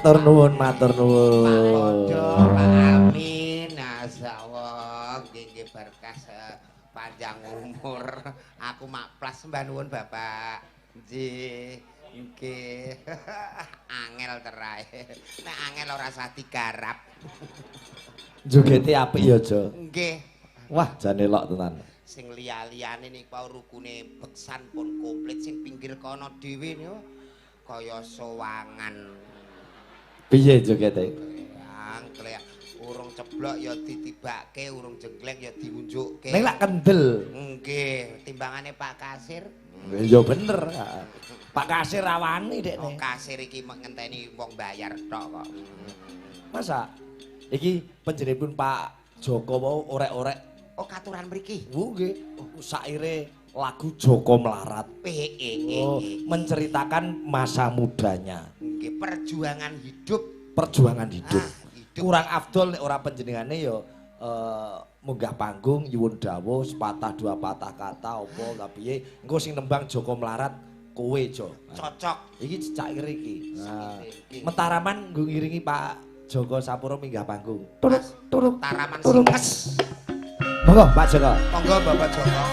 Matur nuwun, matur nuwun. Pak Podo, Pak Amin, masyaallah, nggih berkah panjang umur. Aku makplas sembah nuwun Bapak. Nggih, nggih. Angel terae. Nek angel ora usah digarap. Jogete apik ya, Jo. Nggih. Wah, jane lok tenan. Sing liya-liyane niku rukune beksan pun komplit, sing pinggir kono dhewe niku kaya sowangan. Piye jogete? Angklek urung ceblok ya ditibake, urung jenggleng ya diunjukke. Ning lak kendel. Nggih, timbangane Pak Kasir. Ya bener. Pak Kasir rawani dekne. Oh, kasir iki ngenteni wong bayar tok kok. Masa iki panjenenganipun Pak Joko wau orek-orek. Oh, katuran mriki. Nggih, saire lagu Joko Melarat. Oh, menceritakan masa mudanya. Nggih, perjuangan hidup. Perjuangan hidup. Ah, hidup. Kurang afdol nek ora panjenengane ya munggah panggung nyuwun dawuh sepatah dua patah kata apa ta piye engko sing nembang Joko Melarat kowe Jo. Cocok. Iki cair iki. Nah, Mentaraman nggo ngiringi Pak Joko Sapuro minggah panggung. Turuk turuk Taraman singes. Monggo Pak Joko. Monggo Bapak Joko.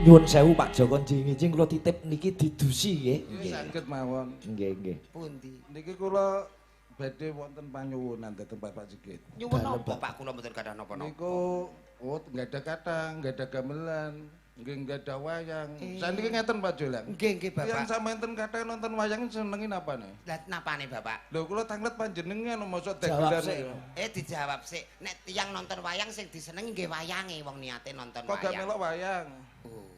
Nyuwun sewu Pak Joko njing-njing kula titip niki didusi nggih. Nggih saged mawon. Nggih nggih. Pundi? Niki kula badhe wonten panyuwunan dhateng Bapak Sigit. Nyuwun napa Pak kula mboten gadah napa-napa. Niku oh nggak ada kata, nggak ada gamelan, nggih nggak ada wayang. Saniki ngeten Pak Jolang. Nggih nggih Bapak. Yang sampeyan kata nonton wayang senengi napane? Lah napane Bapak? Lho kula tanglet panjenengan mosok dagelan. Dijawab sik. Nek tiyang nonton wayang sing disenengi nggih wayange wong niate nonton wayang. Kok gak melok wayang? Oh.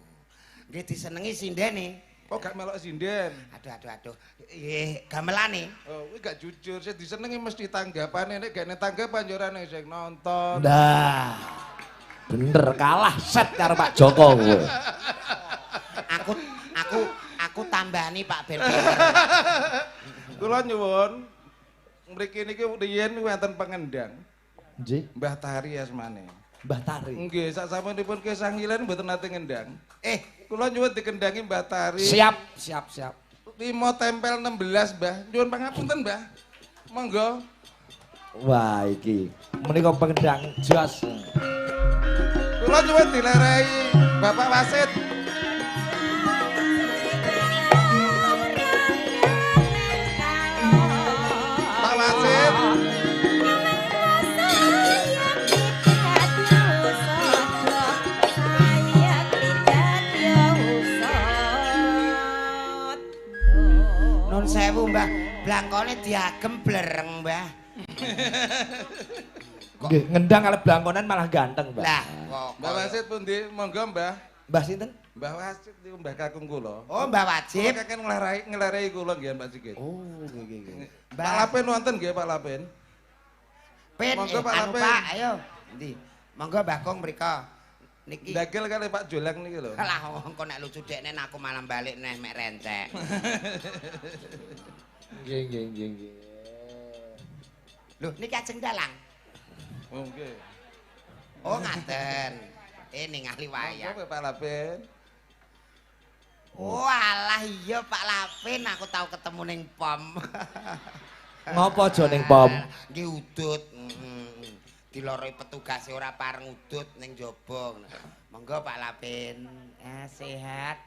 Nggih disenengi sindene. Kok gak melok sinden? Aduh aduh aduh. Nggih, gamelane. Oh, kuwi gak jujur. Sing disenengi mesti tanggapane, nek gak tanggapan yo ora sing nonton. Nah. Bener kalah set karo Pak Joko kowe. Aku tambani Pak ben. Kula nyuwun mriki niki riyen wonten pengendang. Nggih. Mbah Tari asmane. Mbah Tari. Nggih, sak samunipun kesangilan mboten nate ngendang. Kula nyuwun dikendangi Mbah Tari. Siap, siap, siap. 5 tempel 16, Mbah. Nyuwun pangapunten, Mbah. Monggo. Wah, iki menika pengendang jos. Kula nyuwun dilerai Bapak Wasit. Pak Wasit. Nun sewu Mbah, blangkone diagem blereng Mbah. Nggih, ngendang kalih blangkonan malah ganteng, Mbah. Lah, kok Mbah Wasit pundi? Monggo, Mbah. Mbah sinten? Mbah Wasit niku mbah kakung kula. Oh, Mbah Wajib. Kula kakek nglarai kula nggih Mbak Sigit. Oh, nggih nggih nggih. Pak Lapen wonten nggih Pak Lapen? Pen, monggo Pak anu Lapen. Pak, ayo. Endi? Monggo Mbah Kong mriko. Niki. Ndagel kalih Pak Jolang niki lho. Lah wong kok nek lucu dekne aku malah balik neh mek rencek. Nggih nggih nggih nggih. Lho niki ajeng dalang. Oh nggih. Oh ngaten. Ningali wayang. Monggo Pak Lapen. Oh alah iya Pak Lapen aku tau ketemu ning POM. Ngopo aja ning pom? Nggih udut. Diloroi petugase ora pareng udut ning jaba. Monggo Pak Lapin. Ah, sehat.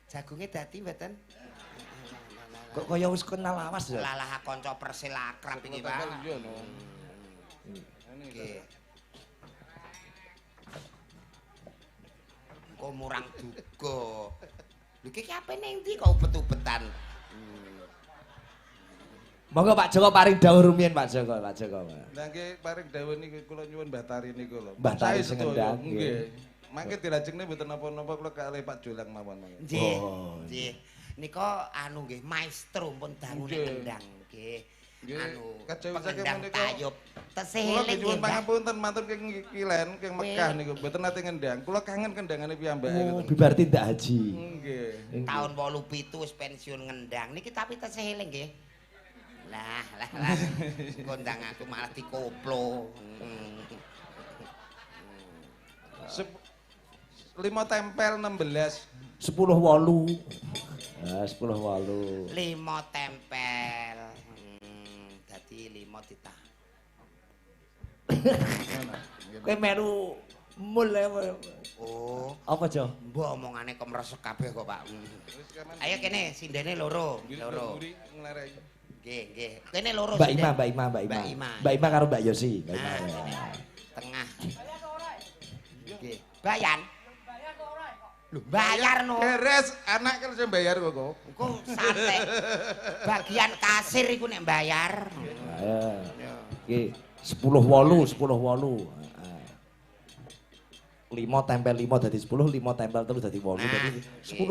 Jagunge dadi mboten? Kok kaya wis kenal lawas ya? Lalah kanca Persil akrab iki, Pak. Iya no. Nggih. Kok murang duga. Lho iki ape ning ndi kok ubet-ubetan? Monggo Pak Joko paring dawuh rumiyin Pak Joko, Pak Joko. Lah nggih paring dawuh niku kula nyuwun Mbah Tari niku lho. Mbah Tari sing ngendang. Nggih. Mangke dilajengne mboten napa-napa kula kalih Pak Jolang mawon mangke. Nggih. Nggih. Nika anu nggih maestro pun dangu nek kendang nggih. Anu pengendang tayub. Tesih eling nyuwun pangapunten mantun king Kilen king Mekah niku mboten nate ngendang. Kula kangen kendangane piyambake ngoten. Oh, bibar tindak haji. Nggih. Taun 87 wis pensiun ngendang niki tapi tesih eling nggih. Lah, lah, lah. Kondang aku malah dikoplo. 5 tempel 16. 10 8. Ah, 10 8. 5 tempel. Dadi 5 ditah. Kowe melu mul. Oh, apa Jo? Mbok omongane kemresek kabeh kok, Pak. Ayo kene sindene loro, loro. Nggih, nggih. Kene loro. Mbak Ima, Mbak Ima, Mbak Ima. Mbak Ima karo Mbak Yosi, Mbak Ima. Tengah. Nggih. Bayan. Lho, bayar no. Beres, anak kan sing bayar kok. Engko santai. Bagian kasir iku nek bayar. Heeh. Nggih, 10 8, 10 8. 5 tempel 5 dadi 10, 5 tempel 3 dadi 8, dadi 10 8.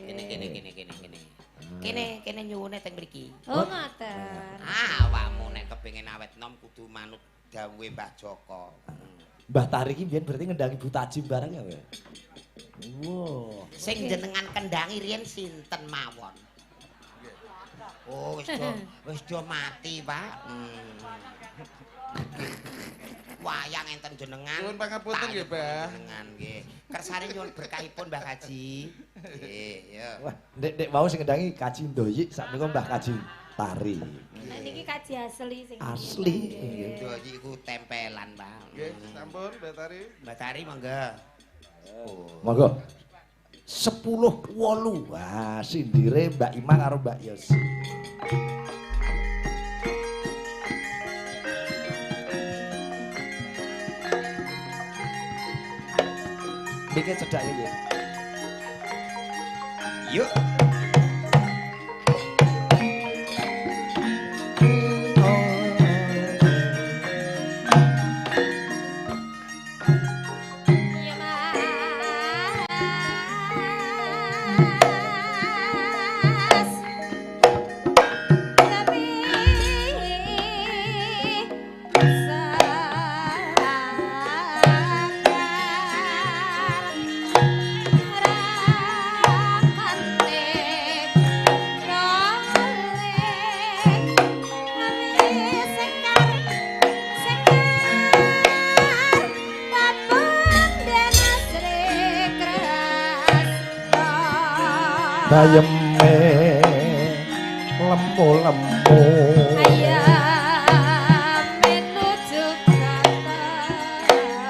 Kene kene kene kene kene. Kene kene nyuwune teng mriki. Oh ngoten. Ah, awakmu nek kepengin awet nom kudu manut dawuhe Mbah Joko. Mbah Tari iki mbiyen berarti ngendangi Bu Tajim bareng ya, Mbak? Wow. Sing jenengan kendangi riyen sinten mawon? Oh, wis do mati, Pak. Wayang enten jenengan. Nyuwun pangapunten nggih, Mbah. Jenengan nggih. Kersane nyuwun berkahipun Mbah Kaji. Nggih, ya. Wah, ndek wau sing ngendangi Kaji Ndoyik sakmenika Mbah Kaji Tari. Nek niki kaji asli sing asli. Ndoyik iku tempelan, Pak. Nggih, sampun Mbah Tari. Mbah Tari monggo. Monggo. 10 8. Wah, sindire Mbak Ima karo Mbak Yosi. Mikir cedak iki. Yuk. Bayeme lemu-lemu ayam menuju katamu genes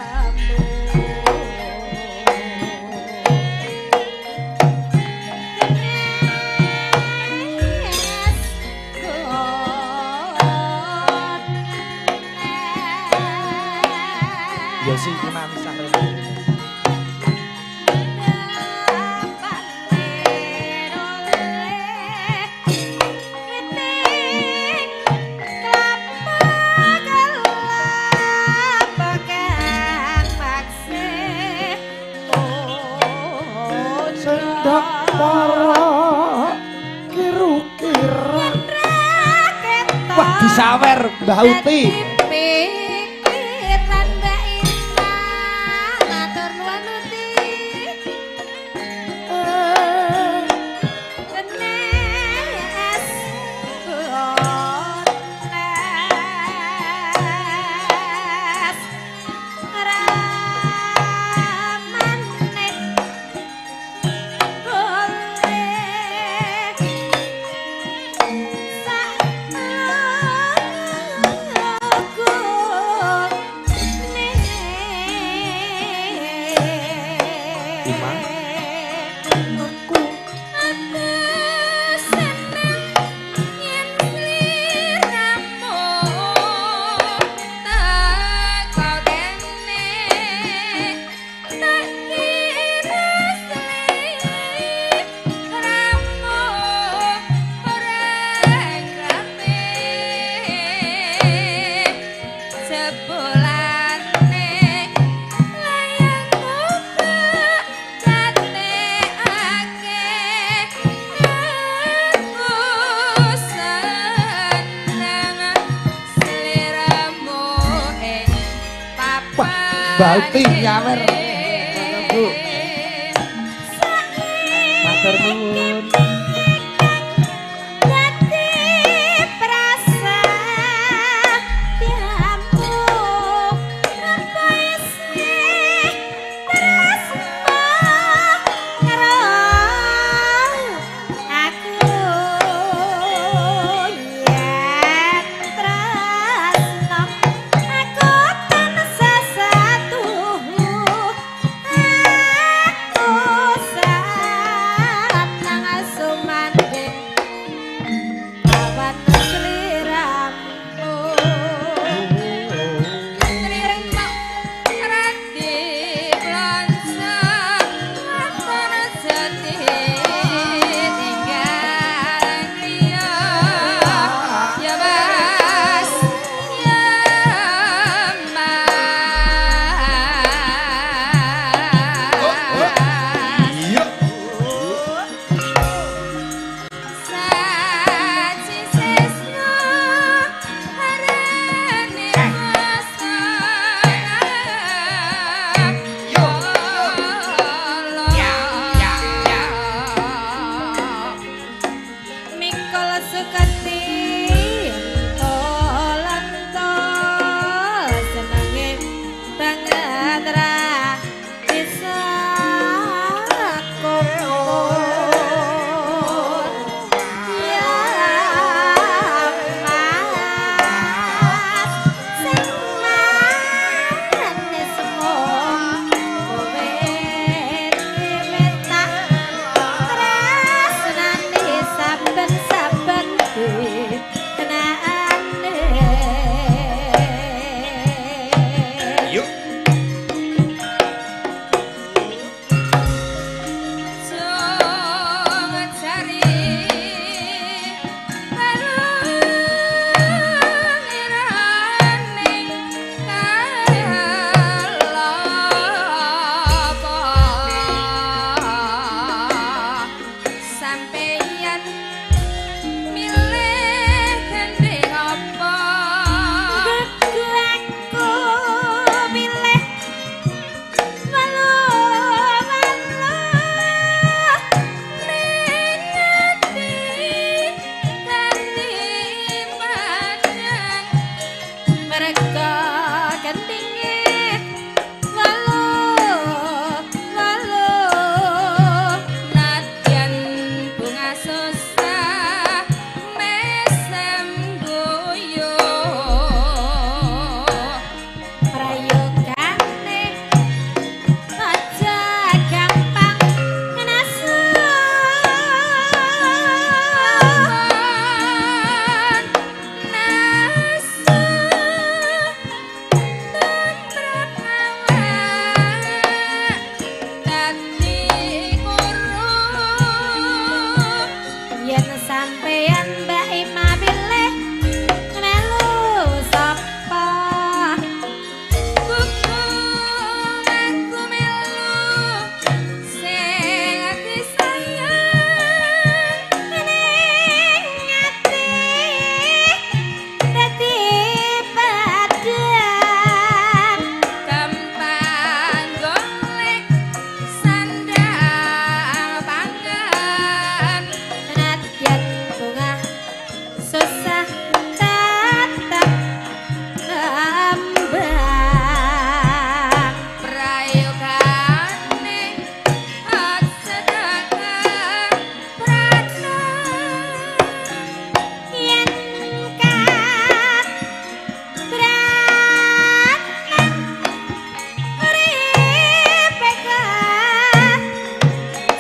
ya sih imam sahre. Wah, disawer Mbah Uti. Pikiran Mbak Ina, matur nuwun Uti. Genes gones ramane golek sak Mbak Uti nyawer. Bu. Matur nuwun.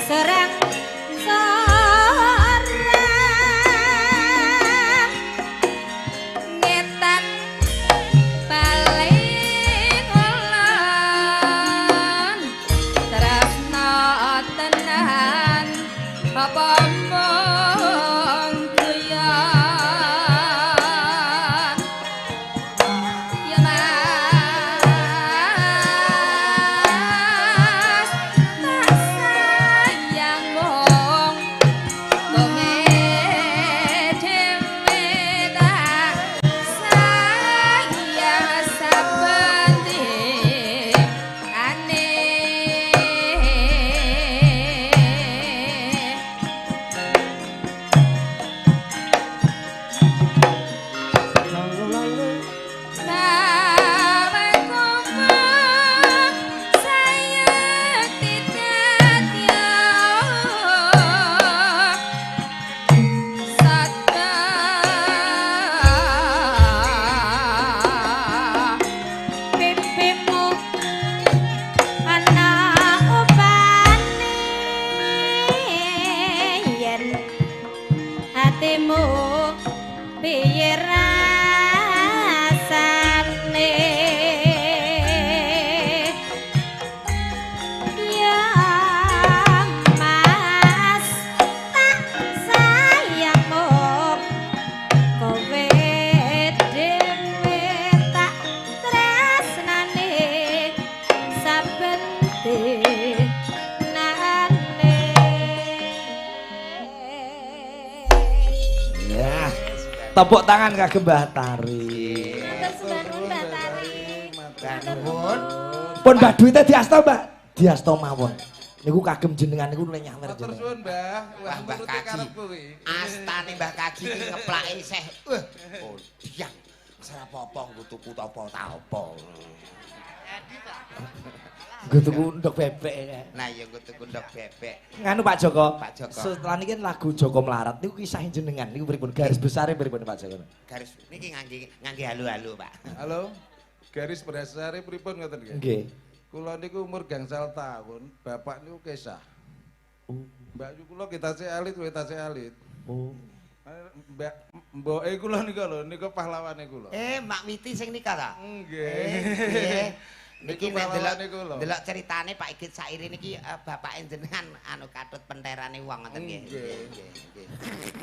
Serang sorang. Piye rasane? Ya Mas, tak sayang mung kowe dhewe, tak tresnane saben dinane. Ya. Tepuk tangan kagem Mbah Tari. Matur sembah nuwun Mbah Tari. Mbah nuwun. Pun Mbah duwite diasta, Mbah. Diasta mawon. Niku kagem jenengan niku nek nyawer Matur jenengan. suwun, Mbah. Wah, Mbah nuruti Kaji. karepku kuwi. Astane Mbah Kaji iki ngeplake isih. Oh, diang. Wis ora apa-apa nggo tuku apa ta apa. Nggo tuku ndok bebek. Nah, ya nggo tuku ndok bebek. Nganu Pak Joko. Pak Joko. Setelah niki kan lagu Joko Melarat niku kisah jenengan niku pripun? Garis besare pripun Pak Joko? Garis niki ngangge ngangge halu-halu, Pak. Halo. Garis besare pripun ngoten nggih? Nggih. Kula niku umur gangsal tahun, bapak niku kesah. Oh. Mbak yu kula kita tasih alit, kowe tasih alit. Oh. Mbak mboke kula niku lho, niku pahlawane kula. Eh, Mak Witi sing nikah ta? Nggih. Nggih. Niki Niku nek delok pahlawane kula. delok ceritane Pak Igit Sairi niki bapake jenengan anu katut penterane wong ngoten nggih. Nggih. Nggih, nggih.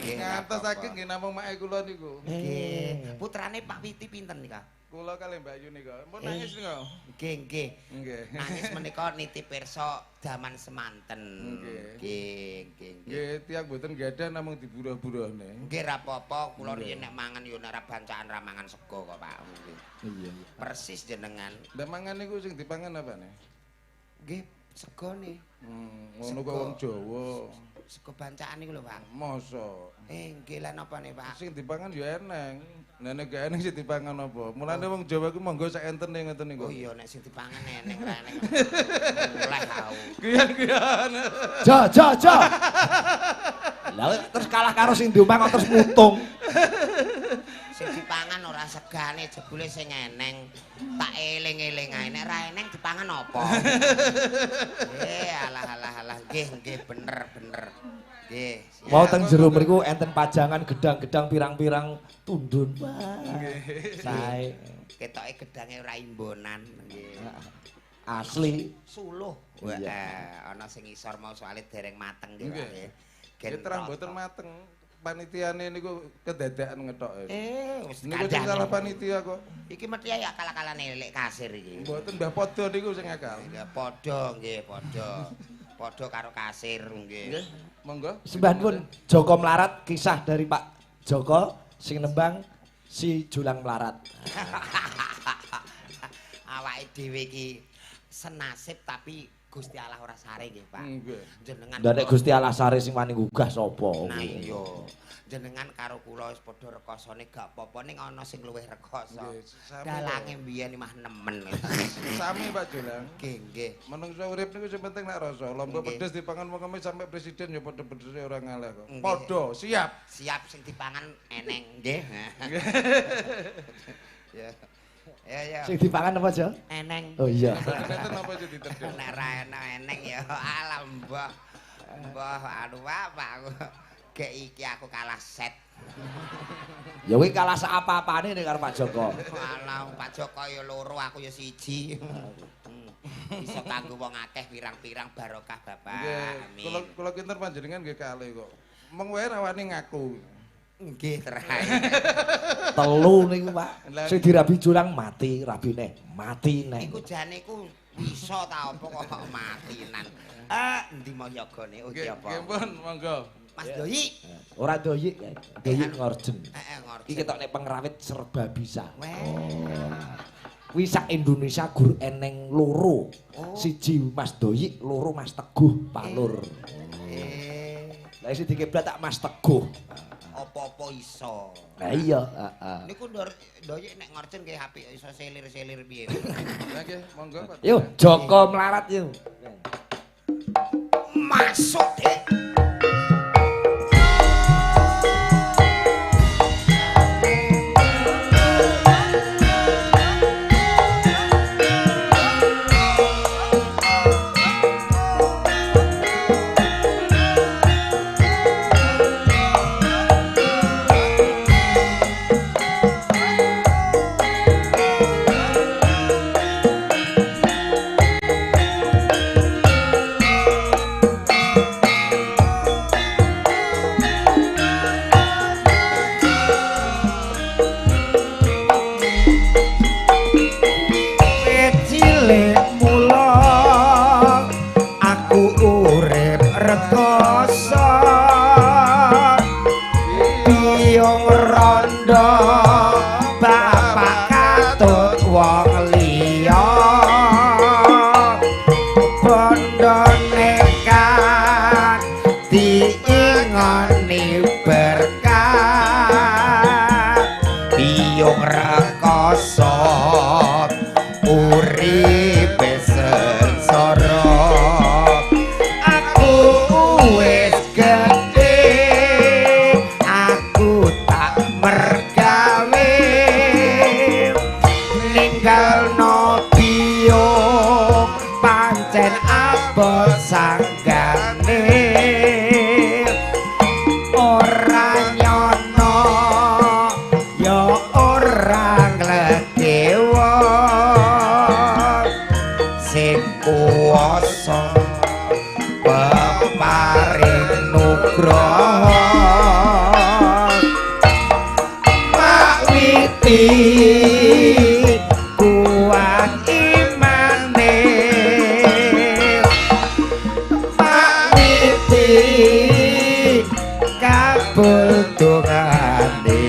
Nggih. Ngantos apa-apa. saking nggih namung make kula niku. Nggih. Putrane Pak Witi pinten nika? Kula kalih Mbak Yu nika. Mpun nangis nika. Nggih, nggih. Nggih. Nangis menika niti pirsa jaman semanten. Nggih. Nggih, nggih, nggih. Nggih, tiyang mboten gadah namung diburuh-buruhne. Nggih ra apa-apa, kula riyen nek mangan yo nek ra bancaan ra mangan sego kok, Pak. Nggih. Iya. Persis jenengan. Lah mangan niku sing dipangan apane? Nggih, segone. Ngono kok wong Jawa. Sego bancaan niku lho, Pak. Mosok. Nggih lah napa nih, Pak? Sing dipangan ya eneng. Lah nek gak eneng sing dipangan apa? Mulane wong Jawa ku monggo sak entene ngoten niku. Oh iya nek sing dipangan eneng ra eneng. Mulai aku. Guyon-guyon. Jo jo jo. Lah terus kalah karo sing di omah kok terus mutung. Sing dipangan ora segane jebule sing eneng. Tak eling-eling ae nek ra eneng dipangan apa? Alah alah alah nggih nggih bener bener. Nggih. Mau teng jero mriku enten pajangan gedang-gedang pirang-pirang tundun. Nggih. Sae. Ketoke gedange ora imbonan nggih. Asli. Suluh. Iya. Wah, ana sing ngisor mau soalé dereng mateng nggih, Pak. Nggih. Nggih terang mboten mateng. Panitiane niku kedadakan ngetoke. Wis Niku sing salah panitia kok. Iki mesti ya akal-akalane lek kasir iki. Mboten Mbah Padha niku sing akal. Ya padha nggih, padha. Padha karo kasir nggih. Nggih, monggo. Sembah nuwun Joko Melarat, kisah dari Pak Joko sing nembang si Julang Melarat. Awake dhewe iki senasib tapi Gusti Allah ora sare nggih, Pak. Nggih. Jenengan Lah nek Gusti Allah sare sing wani nggugah sapa? Nah iya. Jenengan karo kula wis padha rekasane gak apa-apa ning ana sing luwih rekasa. Nggih, sami. Dalange mbiyen mah nemen. Sami Pak Julang. Nggih, nggih. Menungso urip niku sing penting nek rasa. Lombok Nggih. pedes dipangan wong kami sampai presiden ya padha pedese ora ngalah kok. Nggih. Padha, siap. Siap sing dipangan eneng nggih. Ya. Ya ya. Sing dipangan apa, Jo? Eneng. Oh iya. Mboten enten apa sing ditedhek. Nek ra enak eneng ya alah mbah. Mbah aduh Pak aku. Gek iki aku kalah set. Ya kuwi kalah sak apa-apane nek karo Pak Joko. Alah Pak Joko ya loro aku ya siji. Bisa kanggo wong akeh pirang-pirang barokah Bapak. Nggih, kula Amin. kula kinten panjenengan nggih kalih kok. Meng wae rawani ngaku. Nggih terakhir. Telu niku, Pak. Lah- Sing dirabi Julang mati, rabine mati neh. Iku jane iku bisa ta apa kok matinan. Endi mayagane? Oh iki Nggih, apa? nggih pun monggo. Mas Doyi. Ora doyik, doyik ngorjen. Heeh, ngorjen. Iki ketok nek pengrawit serba bisa. Weh. Kuwi sak Indonesia gur eneng loro. Oh. Siji Mas Doyik, loro Mas Teguh Palur. Eh, Lah sing dikiblat tak Mas Teguh. apa-apa iso. Lah iya, heeh. Niku ndor Doyik nek ngorjen nggih apik iso selir-selir piye. Lah nggih, monggo Pak. Yo Joko Melarat yo. Masuk dek. Thank bapak katut wong liya bondo nekat diingoni berkat biyung rekoso uripe sengsara aku wis gedhe aku tak mergawe ninggalno biyung pancen abot sanggane ora nyono ya ora nglegewa sing kuwasa peparing nugroho Pak Witi kuat imane Pak Witi kabul dongane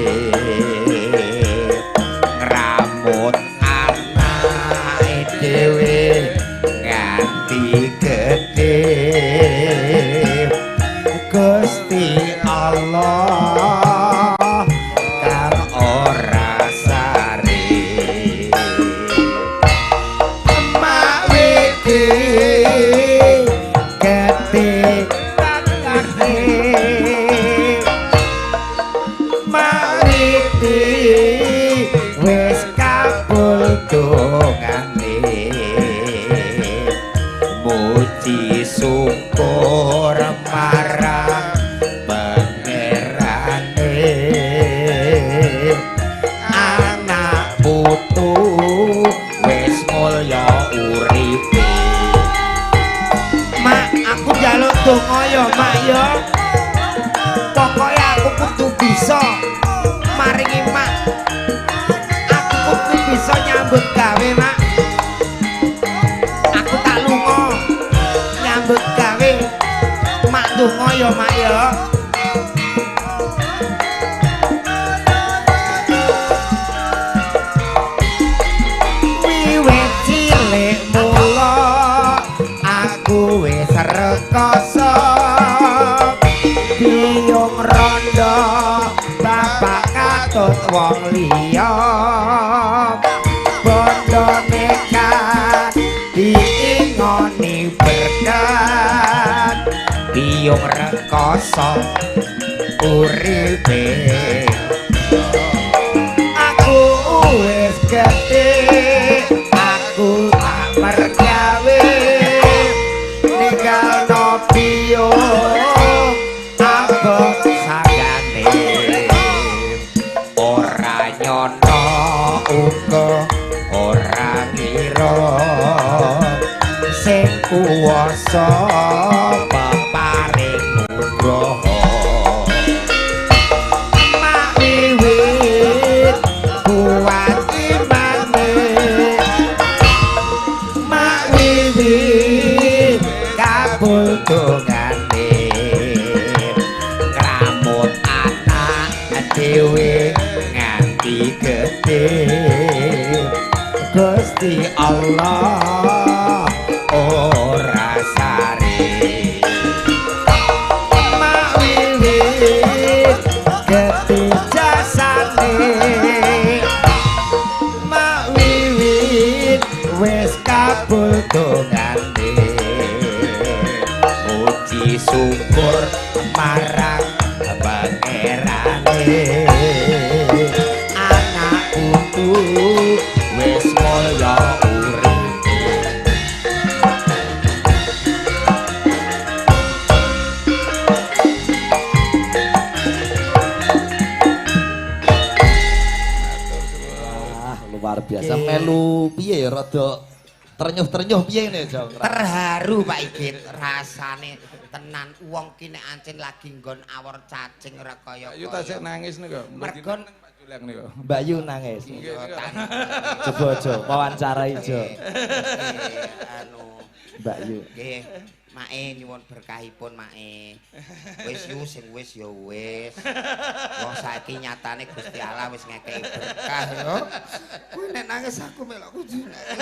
ngramut anake dhewe nganti gedhe Gusti Allah kang ora sare Mak Witi gedhe takane Mak Witi wis kabul dongane muji syukur marang pangerane anak putu wis mulya uripe. Mak, aku njaluk donga ya, Mak ya. Pokoke aku kudu bisa maringi Mak. Aku kudu bisa nyambut gawe, Mak. Aku tak lunga nyambut gawe. Mak donga ya, Mak ya. Wiwit cilik mula aku wis rekoso biyung rondo bapak katut wong liya bondo nekat diingoni berkat biyung rekoso uripe aku wis gedhe aku tak mergawe ninggalno biyung abot sanggane ora nyono uga ora ngira sing kuwasa peparing nugroho Mak Wiwit kuat imane Mak Wiwit kabul dongane ngramut anak dhewe nganti gedhe Gusti Allah ora sare Mak Wiwit gedhe jasane Mak Wiwit wis kabul dongane muji syukur marang pangerane anak putu wis mulya uripe. Wah, luar biasa melu piye ya rada ternyuh-ternyuh piye ngene ya, Jong? Terharu Pak Igit rasane tenan wong ki nek ancen lagi nggon awor cacing ora kaya Ayu tasik nangis niku. Mergo Pak Julang niku. Mbak Yu nangis. Nggih niku. Coba aja wawancarai Jo. Anu Mbak Yu. nggih Mae nyuwun berkahipun mae. Wis yu sing wis ya wis. Wong saiki nyatane Gusti Allah wis ngekeki berkah yo. Kuwi nek nangis aku melok kudu nangis.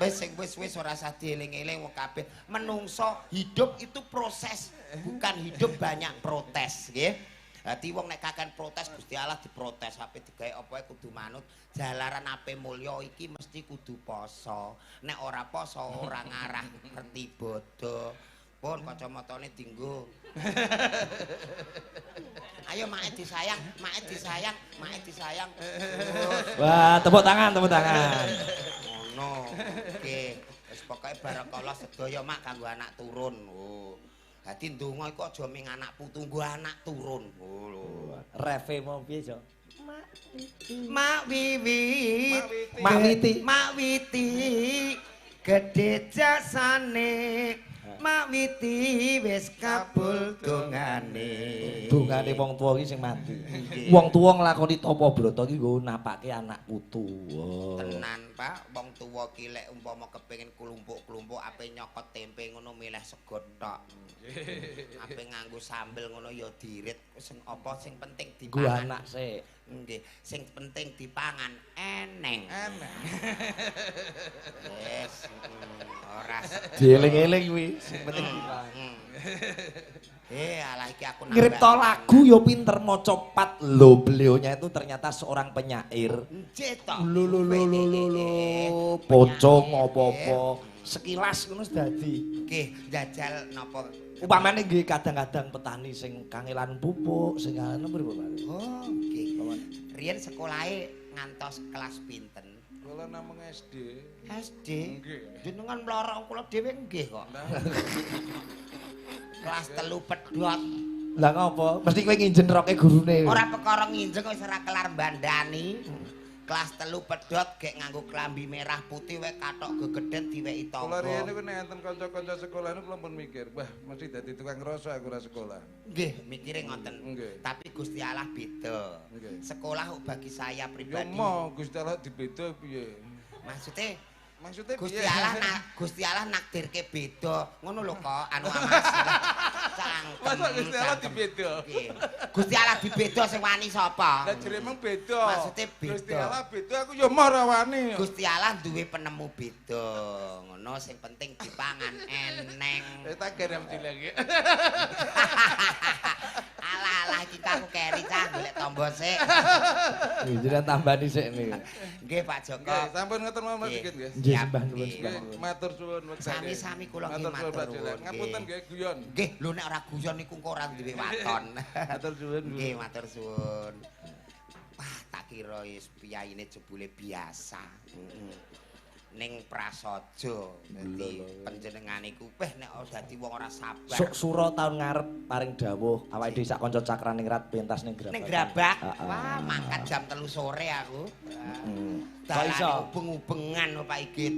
Wis sing wis ora usah dieling-eling wong kabeh. Menungso hidup itu proses, bukan hidup banyak protes nggih. Dadi wong nek kakean protes Gusti Allah diprotes, ape digawe apa kudu manut. Jalaran ape mulya iki mesti kudu poso. Nek ora poso ora ngarah ngerti bodho. Pun kacamatane dinggo. Ayo mae disayang, mae disayang, mae disayang. Wah, tepuk tangan, tepuk tangan. Ngono. Oke, wis pokoke barakallah sedaya mak kanggo anak turun. Oh. Dadi ndonga iku aja ming anak putu, nggo anak turun. Oh lho. Refe mau piye, Jo? Mak Wiwit, Mak Witi. Mak Witi gedhe jasane. Mak Witi wis kabul dongane. Dongane wong tuwa iki sing mandi. Wong tuwa nglakoni tapa brata iki nggo napake anak putu. Oh. Tenan, Pak, wong tuwa ki lek umpama kepengin klumpuk-klumpuk ape nyokot tempe ngono milih sego tok. Ape nganggo sambel ngono ya dirit sing apa sing penting Nggo dipangan. anak sik. Nggih, sing penting dipangan eneng. Eneng. Wis, ora. Dieling-eling kuwi sing penting dipangan. Alah iki aku nambah. Ngripta lagu ya pinter maca pat. Lho, beliaunya itu ternyata seorang penyair. Nggih to. Lho lho lho lho lho lho, pocong apa-apa. Sekilas ngono wis dadi. Nggih, jajal napa? Upamane nggih kadang-kadang petani sing kangelan pupuk, sing kangelan pripun, Pak? Oh, nggih. Riyen sekolahe ngantos kelas pinten? Kula namung SD. SD. Nggih. Jenengan mlorok kula dhewe nggih kok. Kelas 3 pedhot. Lah ngopo? Mesti kowe nginjen roke gurune. Ora perkara nginjeng wis ora kelar bandani. Kelas 3 pedhot gek nganggo klambi merah putih wae kathok gegeden diweki Kula tangga. riyen niku nek enten kanca-kanca sekolah niku kula pun mikir, wah mesti dadi tukang rasa aku ora sekolah. Nggih, mikire ngoten. Nggih. Tapi Gusti Allah beda. Nggih. Sekolah bagi saya Ya pribadi. mo Gusti Allah dibeda piye? Maksudnya Maksudnya Gusti piye? Allah Gusti Allah nakdirke beda. Ngono lho kok anu amas. Cangkem. Masa Gusti Allah cangkem. dibeda? Nggih. Gusti Allah dibeda sing wani sapa? Lah jere emang beda. Maksudnya beda. Gusti Allah beda aku ya moh ora wani. Gusti Allah duwe penemu beda. Ngono sing penting dipangan eneng. Eh tak garam cilik. Alah alah iki aku keri cah golek tombo sik. Nggih, jenengan tambani sik niki. Nggih Pak Joko. Nggih, sampun ngoten mawon Nggih. sedikit nggih. Nggih, Siap, sembah nuwun, nggih. sembah nuwun. Matur suwun wektane. Sami-sami kula nggih Matur suwun Pak matur Jolan. nuwun. Ngapunten nggih guyon. Nggih, lho nek ora guyon niku engko ora duwe waton. Matur suwun. Nggih, matur suwun. Wah, tak kira wis piyaine jebule biasa. Ning prasaja. Dadi panjenengan iku weh nek dadi wong ora sabar. Sok sura taun ngarep paring dawuh awake dhewe sak kanca cakraning rat pentas ning Grabag. Ning Grabag. Heeh. Wah, mangkat jam 3 sore aku. Kok Dalane iso? ubeng-ubengan lho Pak Igit.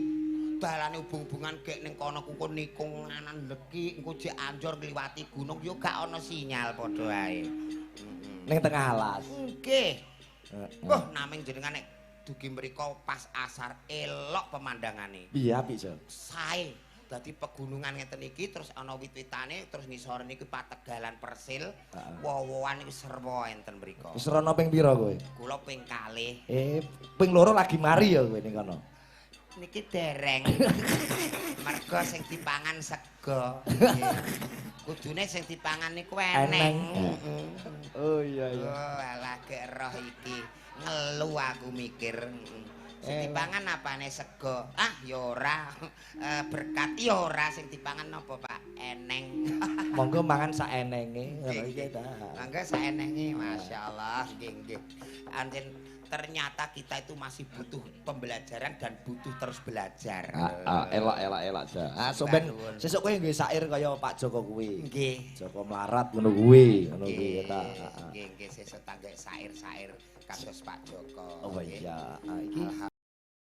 Dalane ubeng-ubengan gek ning kono kuku nikung nganan leki engko jek anjor ngliwati gunung yo gak ana sinyal padha ae. Ning tengah alas. Nggih. Heeh. Wah, naming jenengan nek dugi mriko pas asar elok pemandangane. Piye apik, Jo? Sae. Dadi pegunungan ngeten iki terus ana wit-witane terus ngisore niki pategalan persil. Woh-wohan iki serwa enten mriko. Wis rono ping pira kowe? Kula ping kalih. Ping loro lagi mari ya kowe ning kono. Niki dereng. Mergo sing dipangan sego. Kudune sing dipangan niku eneng. Eneng. Oh iya iya. Oh, alah gek roh iki. Ngelu aku mikir. Sing dipangan apane sego? Ah, ya ora. Berkat ya ora sing dipangan napa, Pak? Eneng. Monggo mangan sak enenge ngono iki ta. Monggo sak enenge, masyaallah. Nggih, nggih. Anjen ternyata kita itu masih butuh pembelajaran dan butuh terus belajar. Elok elok elok ja. Ah, sok ben sesuk kowe nggih sair kaya Pak Joko kuwi. Nggih. Joko melarat ngono kuwi, ngono kuwi ta. Nggih, nggih sesuk tanggek sair-sair kados Pak Joko. Oh iya, iki